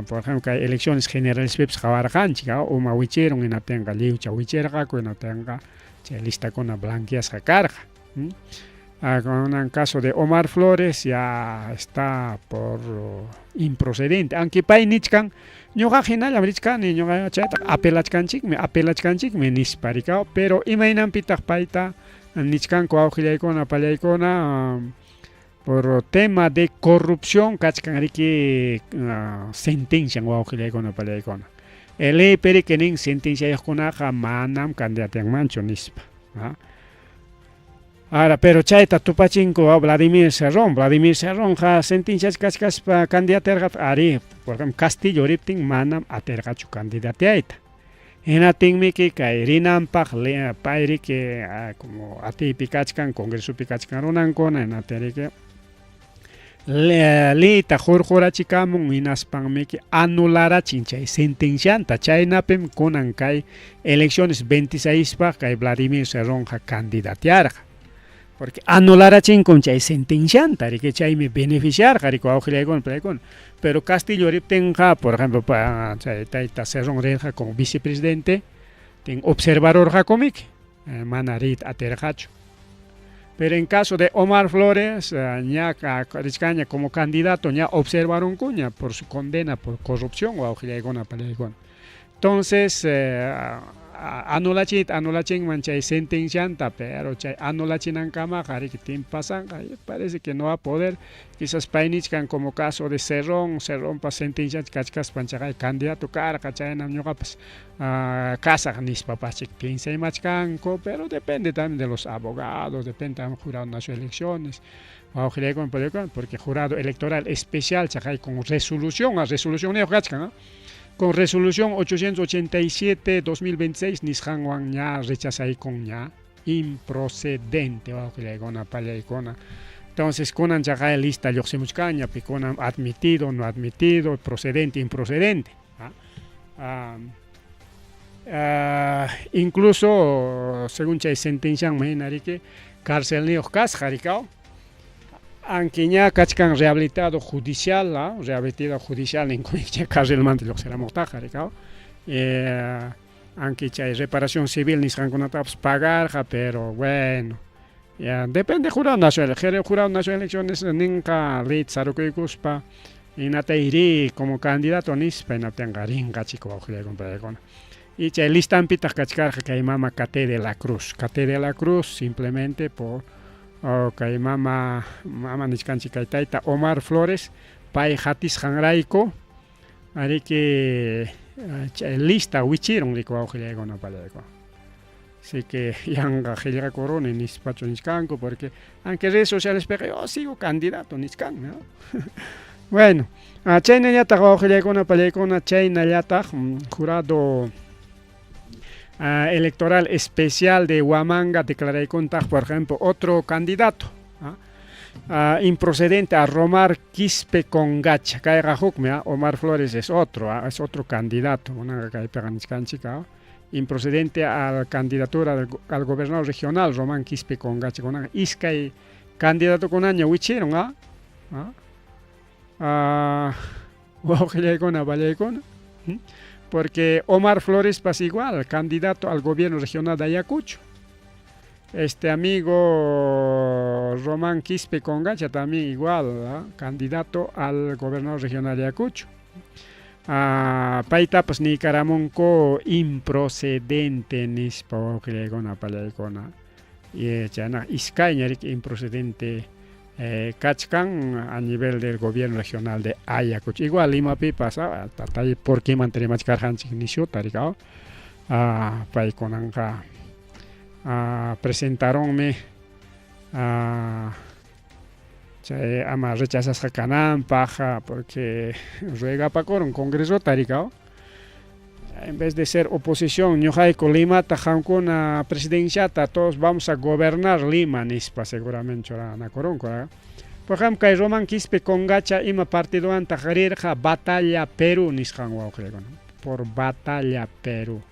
por ejemplo kay elecciones generalespipas qawarqanchik uma wichirun hinaptinqa lliwcha wichirqaku hinaptinqa chay listakuna blanqueasqa karqa en caso de Omar Flores ya está por improcedente aunque pay nichkan ñuqa hinallam richkani ñuqa chayta apelachkanchikmi apelachkanchikmi nispa rikaw pero imaynanpitaq payta nichkanku wawqillaykuna pallaykuna por tema de corrupción kachkan riki sentencian wawqillaykuna pallaykuna leypi riki nin sentenciayuqkunaqa manam candidateanmanchu nispa Ahora, pero chayta tupachinku Vladimir Cerrón, Vladimir Cerrónqa sentencias kachkaspa candidatearqa ari, por ejemplo, Castillo riptin manam atirqachu candidateayta. Hinaptinmiki kay rinanpaq pay riki como atiypi kachkan, congresopi kachkan runankuna, hinaptin riki leyta hurqurachikamun hinaspanmiki anularachin chay sentencianta chaynapim kunan kay elecciones 26 paq kay Vladimir Cerrónqa candidatearqa. Porque anularachinkum chay sentencianta riki chaymi beneficiarqa riki wawqillaykuna pallaykuna pero Castillo riptinqa por ejemplo chay tayta Cerrón rirqa como vicepresidente tin observarurqakumiki mana riyta atirqachu. Pero en caso de Omar Flores, ña richkanña como candidato, ña observarunkuña por su condena por corrupción wawqillaykuna pallaykuna. Entonces, anulachiyta anulachinman chay sentencianta, pero chay anulachinankamaqa riki tiempo pasanqa, parece que no va a poder. Quizás pay nichkan como caso de Cerrón, Cerrónpa sentencianchik kachkaspan chaqay candidato karqa, chaynam ñuqapas kasaq nispapachik piensaymachkanku, pero depende también de los abogados, depende también jurado nacional de elecciones, wawqillaykuna pallaykuna, porque jurado electoral especial chaqay con resolución, resolucionniyuq kachkan, con resolución 887-2026 nisqanwan ña rechazaykunña ña improcedente wawqillaykuna pallaykuna. Entonces kunan chaqay lista lluqsimuchkanña, pikunan admitido, no admitido, procedente, improcedente. Incluso según chay sentencianman hina riki carcelniyuq kasqa rikaw, aunque ña kachkan rehabilitado judicial, rehabilitado judicial ninkumi chay carcelmanta lluqsiramuqtaqa rikaw, aunque chay reparación civil nisqankunatapas pagarqa, pero bueno, ya depende jurado nacional, jurado nacional de elecciones ninqa leyta sarukuykuspa hinatayri como candidato nispa, hinaptinqa rinqachik wawqillaykuna pallaykuna. Y chay listanpitaq kachkarqa kay mama Cate de la Cruz, Cate de la Cruz simplemente por kay mama mama nichkanchik kay tayta Omar Flores pay hatisqanrayku ariki chay lista wichirun riki wawqillaykuna pallaykuna. Así que yanqa qillqakuruni nispachu nichkanku, porque aunque redes socialespiqa yo sigo candidato nichkan, ¿no? Bueno, chaynallataq wawqillaykuna pallaykuna, chaynallataq jurado electoral especial de Huamanga declaraykuntaq, por ejemplo, otro candidato improcedente a Romar Quispe Congacha, kayqa hukmi, Omar Flores es otro candidato, kunanqa kaypiqa nichkanchik, improcedente a la candidatura al gobernador regional Román Quispe Congacha, kunanqa iskay candidatokunaña wichirun, wawqillaykuna pallaykuna, porque Omar Flores pas igual, candidato al gobierno regional de Ayacucho. Este amigo Román Quispe Congacha también igual, candidato al gobernador regional de Ayacucho. Paytapas niykaramunku improcedente nispa wawqillaykuna pallaykuna. Y chaynaqa iskayña riki improcedente kachkan a nivel del gobierno regional de Ayacucho. Igual Limapipas, tatay por qué rimachkarqanchik nishuta rikaw, paykunanqa presentaronmi chay ama rechazasqa kananpaq, porque ruegapakurun congresota rikaw, en vez de ser oposición ñuqayku Limata qamkuna presidenciata, todos vamos a gobernar Lima nispa seguramente churanakurunku. Por ejemplo, kay Román Quispe Congacha ima partidowantaq rirqa? Batalla Perú nisqan wawqillaykuna, por Batalla Perú.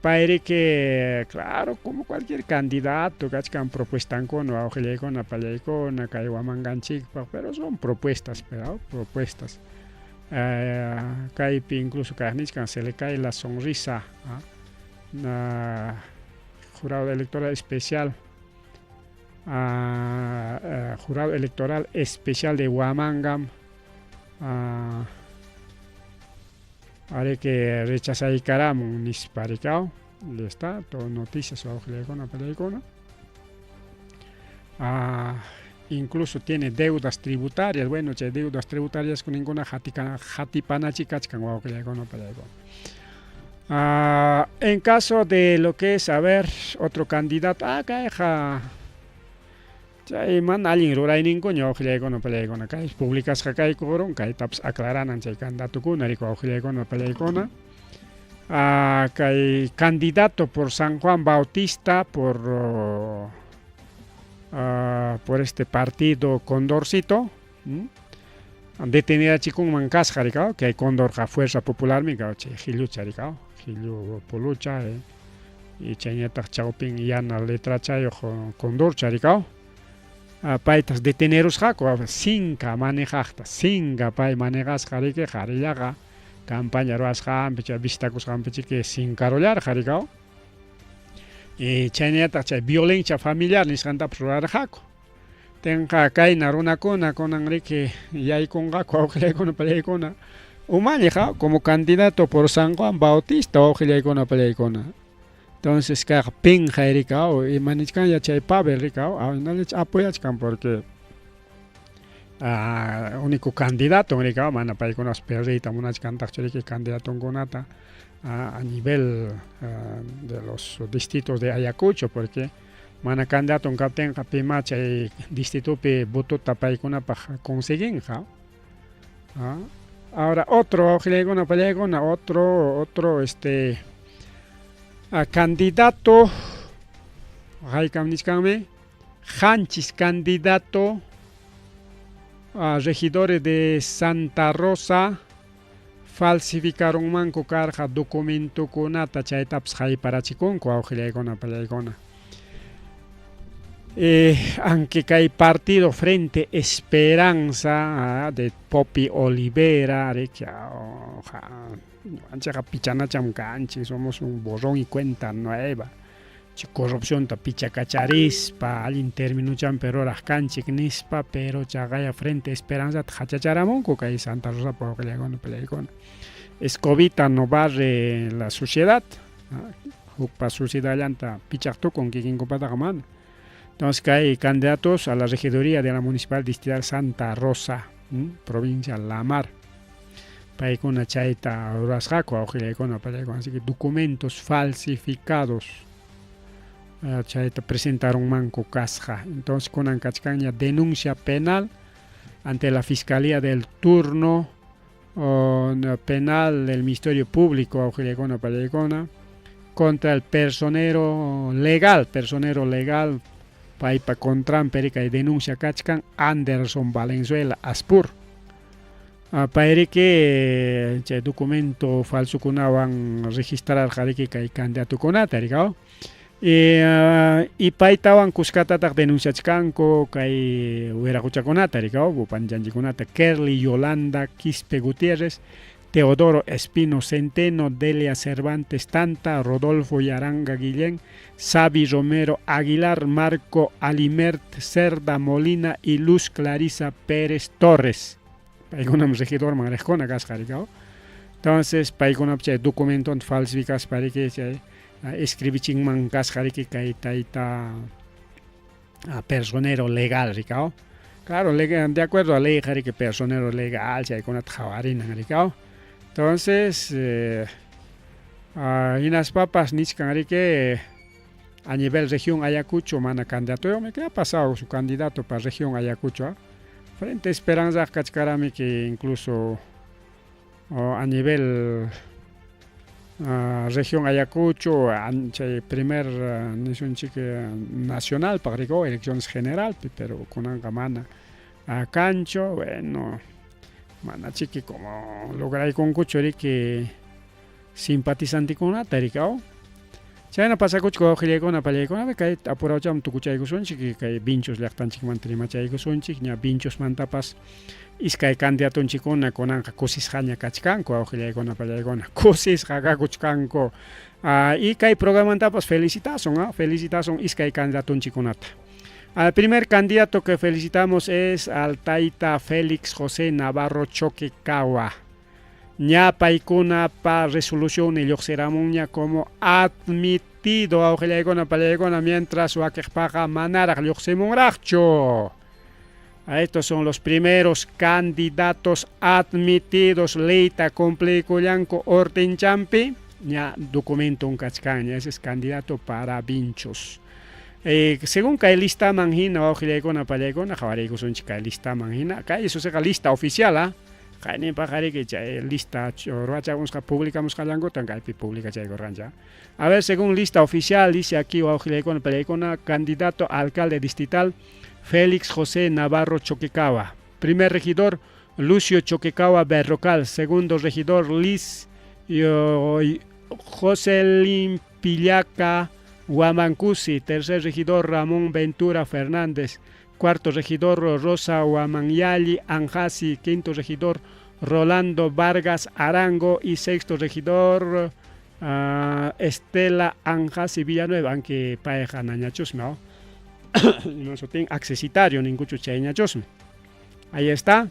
Payriki, claro, como cualquier candidato, kachkan propuestankuna wawqillaykuna pallaykuna kay Huamanganchikpaq, pero son propuestas, pero propuestas. Kaypi incluso kay nichkan se le cae la sonrisa, jurado electoral especial, jurado electoral especial de Huamanga, ariki rechazaykaramun nispa rikaw, está, todo noticias wawqillaykuna pallaykuna. Incluso tiene deudas tributarias, bueno, chay deudas tributarias con ninguna hatipanachi kachkan wawqillaykuna pallaykuna. En caso de lo que es, a ver, otro candidato, kayqa chay mana allin rurayninkuña wawqillaykuna pallaykuna, kay publicasqa kaykurun, kaytapas aclaranan chay candidatokuna riki wawqillaykuna pallaykuna. Kay candidato por San Juan Bautista, por este partido Condorcito, detenirachikunman kasqa rikaw, kay Condorqa Fuerza Popularmi kaw, chay qillucha rikaw, qillu pulucha, y chayñataq chawpin yana letrachayuq condorcha rikaw. Paytas detenerusqaku sinka manejaqta, sinka pay manejasqa riki qharillaqa campaña ruwasqanpi chay visitakusqanpi chiki sinkarullarqa rikaw. Chaynallataq chay violencia familiar nisqantapas rurarqaku. Tinqa kayna runakuna kunan riki yaykunqaku wawqillaykuna pallaykuna umalliq como candidato por San Juan Bautista wawqillaykuna pallaykuna. Entonces kayqa pinqay riki ima nichkanya chay Pavel riki hinallich apoyachkan porque único candidato riki mana paykunapas perdiyta munachkantaqchu riki candidatonkunata a nivel de los distritos de Ayacucho porque mana candidaton kaptinqa pimá chay distritopi votota paykunapaq conseguinqa. Ahora otro wawqillaykuna pallaykuna otro otro este candidato haykam nichkanmi qanchis candidato a regidores de Santa Rosa falsificarunmanku karqa documentokunata chaytapas hayparachikunku wawqillaykuna pallaykuna. Aunque kay partido Frente Esperanza de Popi Olivera anchaqa pichanacham kanchik, somos un borrón y cuenta nueva. Corrupcionta pichakacharispa allin terminuchampi ruraq kanchik nispa, pero chaqaya Frente Esperanzata hachacharamunku kay Santa Rosapa wawqillaykuna pallaykuna. Escobita no barre la suciedad, hukpa suciedadllanta pichaq tukun kikinkupataqa mana. Entonces kay candidatos a la regiduría de la Municipal Distrital Santa Rosa, provincia La Mar. Paykuna chayta rurasqaku wawqillaykuna pallaykuna, así que documentos falsificados chayta presentarunmanku kasqa. Entonces kunan kachkanña denuncia penal ante la Fiscalía del Turno Penal del Ministerio Público wawqillaykuna pallaykuna contra el personero legal paypa contranpi kay denuncia kachkan Anderson Valenzuela Aspur. Payriki chay documento falsokunawan registrarqa riki kay candidatokunata rikaw. Y paytawan kuskatataq denunciachkanku kay wiraquchakunata rikaw panchanchikunata Kerly Yolanda Quispe Gutiérrez, Teodoro Espino Centeno, Delia Cervantes Tanta, Rodolfo Yaranga Guillén, Xavi Romero Aguilar, Marco Alimert Cerda Molina y Luz Clarisa Pérez Torres. Paykunam regidorman riqkuna kasqa rikaw. Entonces paykunap chay documentonta falsificaspa riki chay escribichinman kasqa riki kay tayta personero legal rikaw. Claro, de acuerdo a ley riki personero legal chaykunata qhawarinan rikaw. Entonces hinaspapas nichkan riki a nivel región Ayacucho mana candidatoyuqmi. ¿Qué ha pasado su candidato para región Ayacucho? Frente Esperanza kachkarami que incluso a nivel región Ayacucho chay primer nisunchik nacional paq elecciones general, pero kunanqa mana kancho. Bueno, mana chiki como lograykunkuchu riki simpatizantekunata rikaw. Chayna pasakuchka wawqillaykuna pallaykuna, kay apurawcham tukuchaykusunchik kay Vinchos llaqtanchikmanta rimachaykusunchik. Ña Vinchosmantapas iskay candidatonchikkuna kunanqa kusisqaña kachkanku wawqillaykuna pallaykuna, kusisqa kakuchkanku. Y kay programantapas felicitasun, felicitasun iskay candidatonchikkunata. Al primer candidato que felicitamos es al tayta Félix José Navarro Choquecahua. Ña paykunapa resolución lluqsiramunña como admitido wawqillaykuna pallaykuna, mientras wakiqpaqa manaraq lluqsimunraqchu. Estos son los primeros candidatos admitidos, leyta cumpliykullanku ortinchampi, ña documento kachkanña, ese es candidato para Vinchos. Según kay listaman hina wawqillaykuna pallaykuna, qhawariykusunchik kay listaman hina, kay eso seqa lista oficial, qayninpaq riki chay lista ruwachamusqa publicamusqallankutan kaypi publicachaykurqanchik. A ver, según lista oficial, dice aquí wawqillaykuna pallaykuna, candidato a alcalde distrital Félix José Navarro Choquecahua. Primer regidor Lucio Choquecahua Berrocal. Segundo regidor Liz Joselín Pillaca Huamancusi. Tercer regidor Ramón Ventura Fernández. Cuarto regidor Rosa Huamanyali Anjasi. Quinto regidor Rolando Vargas Arango. Y sexto regidor Estela Anjasi Villanueva, aunque payqa nañachusmi, ima sutin accesitario ninkuchu chayñachusmi. Ahí está.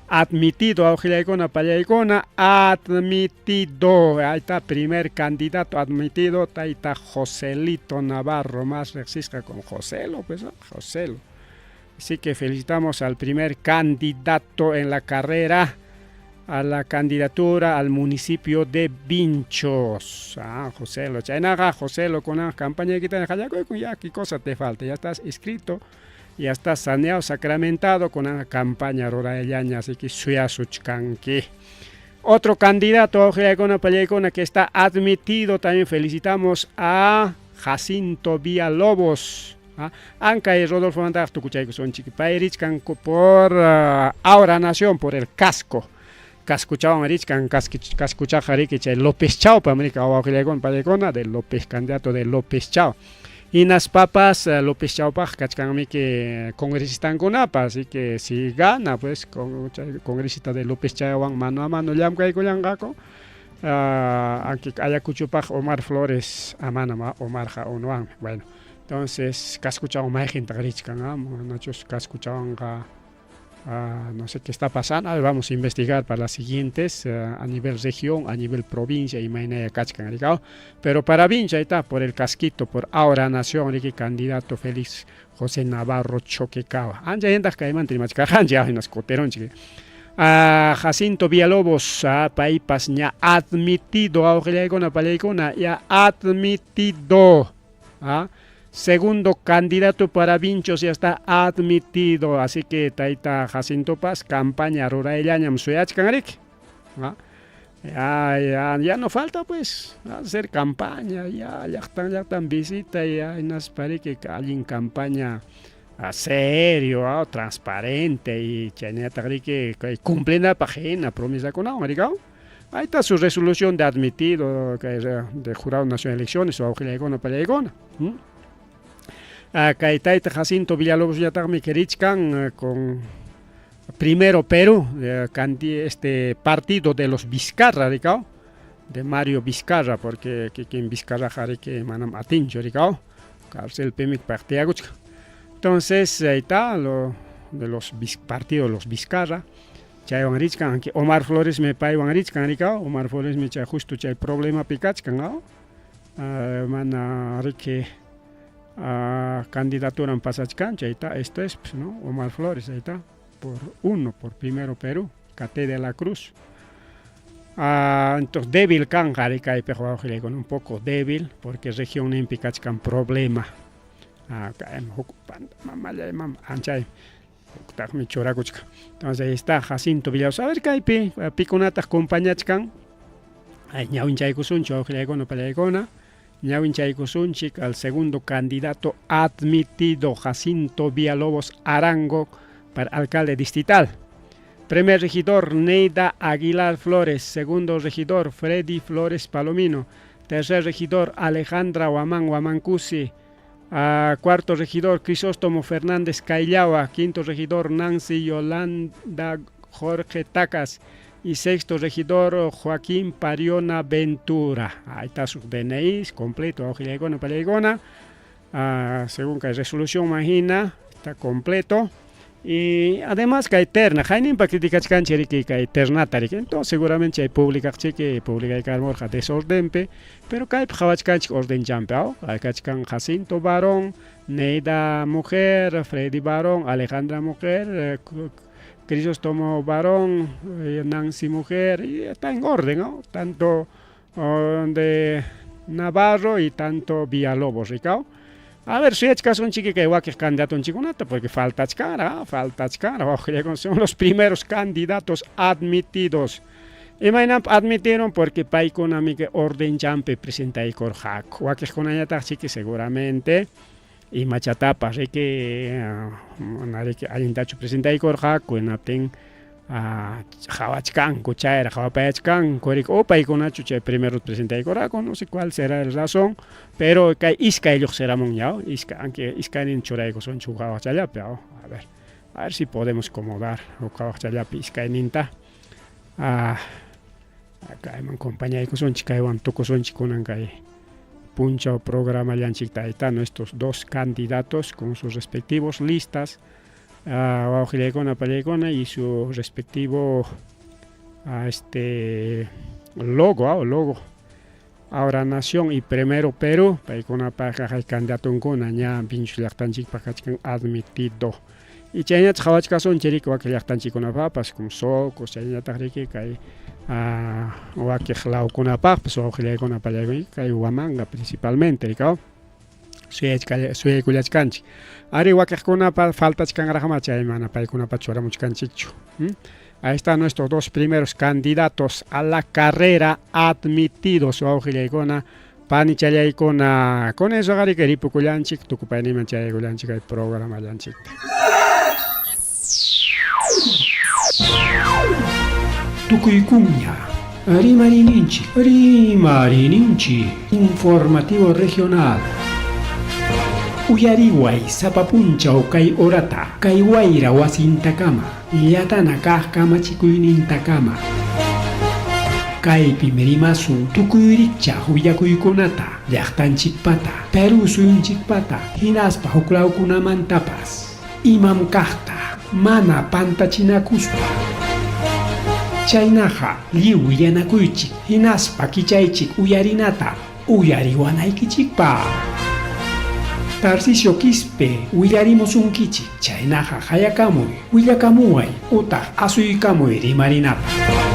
Admitido, awqillaykuna, pallaykuna, admitido. Ahí está, primer candidato admitido, tayta Joselito Navarro, más riqsisqa con Joselo, pues, ¿no? Joselo. Así que felicitamos al primer candidato en la carrera a la candidatura al municipio de Vinchos. Ah, Joselo. Chaynaqa, Joselo, kunan campañaykita qallakuykun, ya qué cosa te falta, ya estás inscrito, ya estás saneado, sacramentado, kunan campaña rurayllaña, así que suyasuchkanki. Otro candidato, pallaykuna, que está admitido, también felicitamos a Jacinto Villalobos. Ah, Anka y Rodolfo Mandaq tukuchaykusunchik. Pay richkan por Ahora Nación, por el casco. Cascuchawan richkan, cascuchaqa riki chay López Chao, pamrika wawqillaykuna pallaykuna de López, candidato de López Chao. Hinaspapas López Chaupaq kachkanmiki congresistankunapa, así que si gana, pues, con, congresista de López Chaowan mano a mano llamkaykullanqaku. Aunque Ayacuchupaq Omar Flores, amana Omar ja unuwanmi. Bueno, entonces cascuchawan mayqintaq richkan, manachus cascuchawanqa no sé qué está pasando. A ver, vamos a investigar para las siguientes a nivel región, a nivel provincia y maynaya kachkan rikaw. Pero para Vincha está por el casquito, por Ahora Nación, riki candidato Félix José Navarro Choquecaba. Ancha yentaq kaymanta rimachkarqanchik hinas kutirunchik. Jacinto Villalobos, paypas ña admitido, awqillaykuna, pallaykuna, ya admitido. Segundo candidato para Vinchos ya está admitido, así que tayta Jacinto Paz, campaña rurayllañam suyachkan riki. Ya, ya, ya no falta pues hacer campaña, ya llaqtan llaqtan visita, ya hinaspa riki allin campaña serio, transparente y chaynataq riki cumplinapaq hina promesakunawan rikaw. Ahí está su resolución de admitido de Jurado Nacional de Elecciones, wawqillaykuna, pallaykuna. Kay tayta Jacinto Villalobos ñataqmi richkan con Primero Perú, este partido de los Vizcarra, rikaw, de Mario Vizcarra, porque kikin Vizcarra riki manam atinchu, rikaw, cárcel pimi paqtiyakuchka. Entonces, ahí está, lo de los partidos los Vizcarra, chaywan richkan, aunque Omar Flores me paywan richkan, rikaw, Omar Flores me chay justo chay problema pikachkan, ¿no? Mana riki candidaturan pasachkan, chayta, esto es, pues, ¿no? Omar Flores, ahí está, por uno, por Primero Perú, Cate de la Cruz. Entonces, débil kan kaypiqa wawqillayku, un poco débil, porque región ninpi kachkan problema. Huk mamallay mama anchay huktaqmi churakuchkan. Entonces ahí está Jacinto Villalobos. A ver kaypi pikunataq compañachkan. Ay, ñawinchaykusunchik wawqillaykuna, pallaykuna. Ñawinchaykusunchik al segundo candidato admitido, Jacinto Villalobos Arango, para alcalde distrital. Primer regidor, Neida Aguilar Flores. Segundo regidor, Freddy Flores Palomino. Tercer regidor, Alejandra Huamán Huamancusi. Cuarto regidor, Crisóstomo Fernández Caillawa. Quinto regidor, Nancy Yolanda Jorge Tacas. Y sexto regidor, Joaquín Pariona Ventura. Ahí está su DNI completo, wawqillaykuna, pallaykuna. Según que resolución mahina, está completo. Y además kay terna, hayninpa criticachkanchik riki kay ternata riki. Entonces seguramente hay publicaqchiki, publicaykarmurqa desordenpi, pero kaypi qhawachkanchik ordenchampi, aw? Kachkan Jacinto varón, Neida mujer, Freddy varón, Alejandra mujer, Crisóstomo varón, Nancy mujer, y está en orden, ¿no? Tanto de Navarro y tanto Villalobos, rikaw. A ver, suyachkasunchik kay wakiq candidatonchikkunata, porque faltachkara, faltachkara, son los primeros candidatos admitidos. Imaynanpi admitieron porque paykuna miki ordenchampi presentaykurqaku. Wakiqkunañataq chiki seguramente imachatapas riki mana riki allintachu presentaykurqaku, hinaptin qhawachkanku chayraq qhawapayachkanku riki o paykunachu chay primero presentaykurqaku, no sé cuál será el razón, pero kay iskay lluqsiramunña, iskay, aunque iskaynin churaykusunchik huk hawaqchallapi, a ver si podemos acomodar huk hawaqchallapi iskayninta. Kayman compañaykusunchik, kaywan tukusunchik kunan kay punchaw programallanchikta. Ahí están estos dos candidatos con sus respectivos listas, wawqillaykuna, pallaykuna, y su respectivo este logo, logo Ahora Nación y Primero Perú, paykunapaqqa hay candidatunkuna ña Vinchus llaqtanchikpaq kachkan admitido. Y chaynataq qhawachkasunchik riki wakin llaqtanchikkunapapas, como Socos, chaynataq riki kay wakiq lawkunapaqpas, wawqillaykuna, pallaykuna, kay Huamanga principalmente, rikaw suyaykullachkanchik. Ari wakiqkunapa faltachkanraqma, chay mana paykunapa churamuchkanchikchu. Ahí están nuestros dos primeros candidatos a la carrera admitidos, wawqillaykuna, panichallaykuna. Con eso qariki ripukullanchik, tukupayniman chayaykullanchik kay programallanchikta. Tukuykunña Rimariyninchik, rimariyninchik, informativo regional. Uyariway sapa punchaw kay horata, kay wayra wasintakama, llatana kaq kamachikuynintakama. Kaypim rimasun tukuy rikchaq willakuykunata, llaqtanchikpata, Perú suyunchikpata, hinaspa huklawkunamantapas. Imam kaqta, mana pantachinakuspa. Chaynaqa lliw willanakuychik, hinaspa kichaychik uyarinata, uyariwanaykichikpaq. Tarcisio Quispe willarimusunkichik, chaynaqa hayakamuy, willakamuway, utaq asuykamuy rimarinapaq.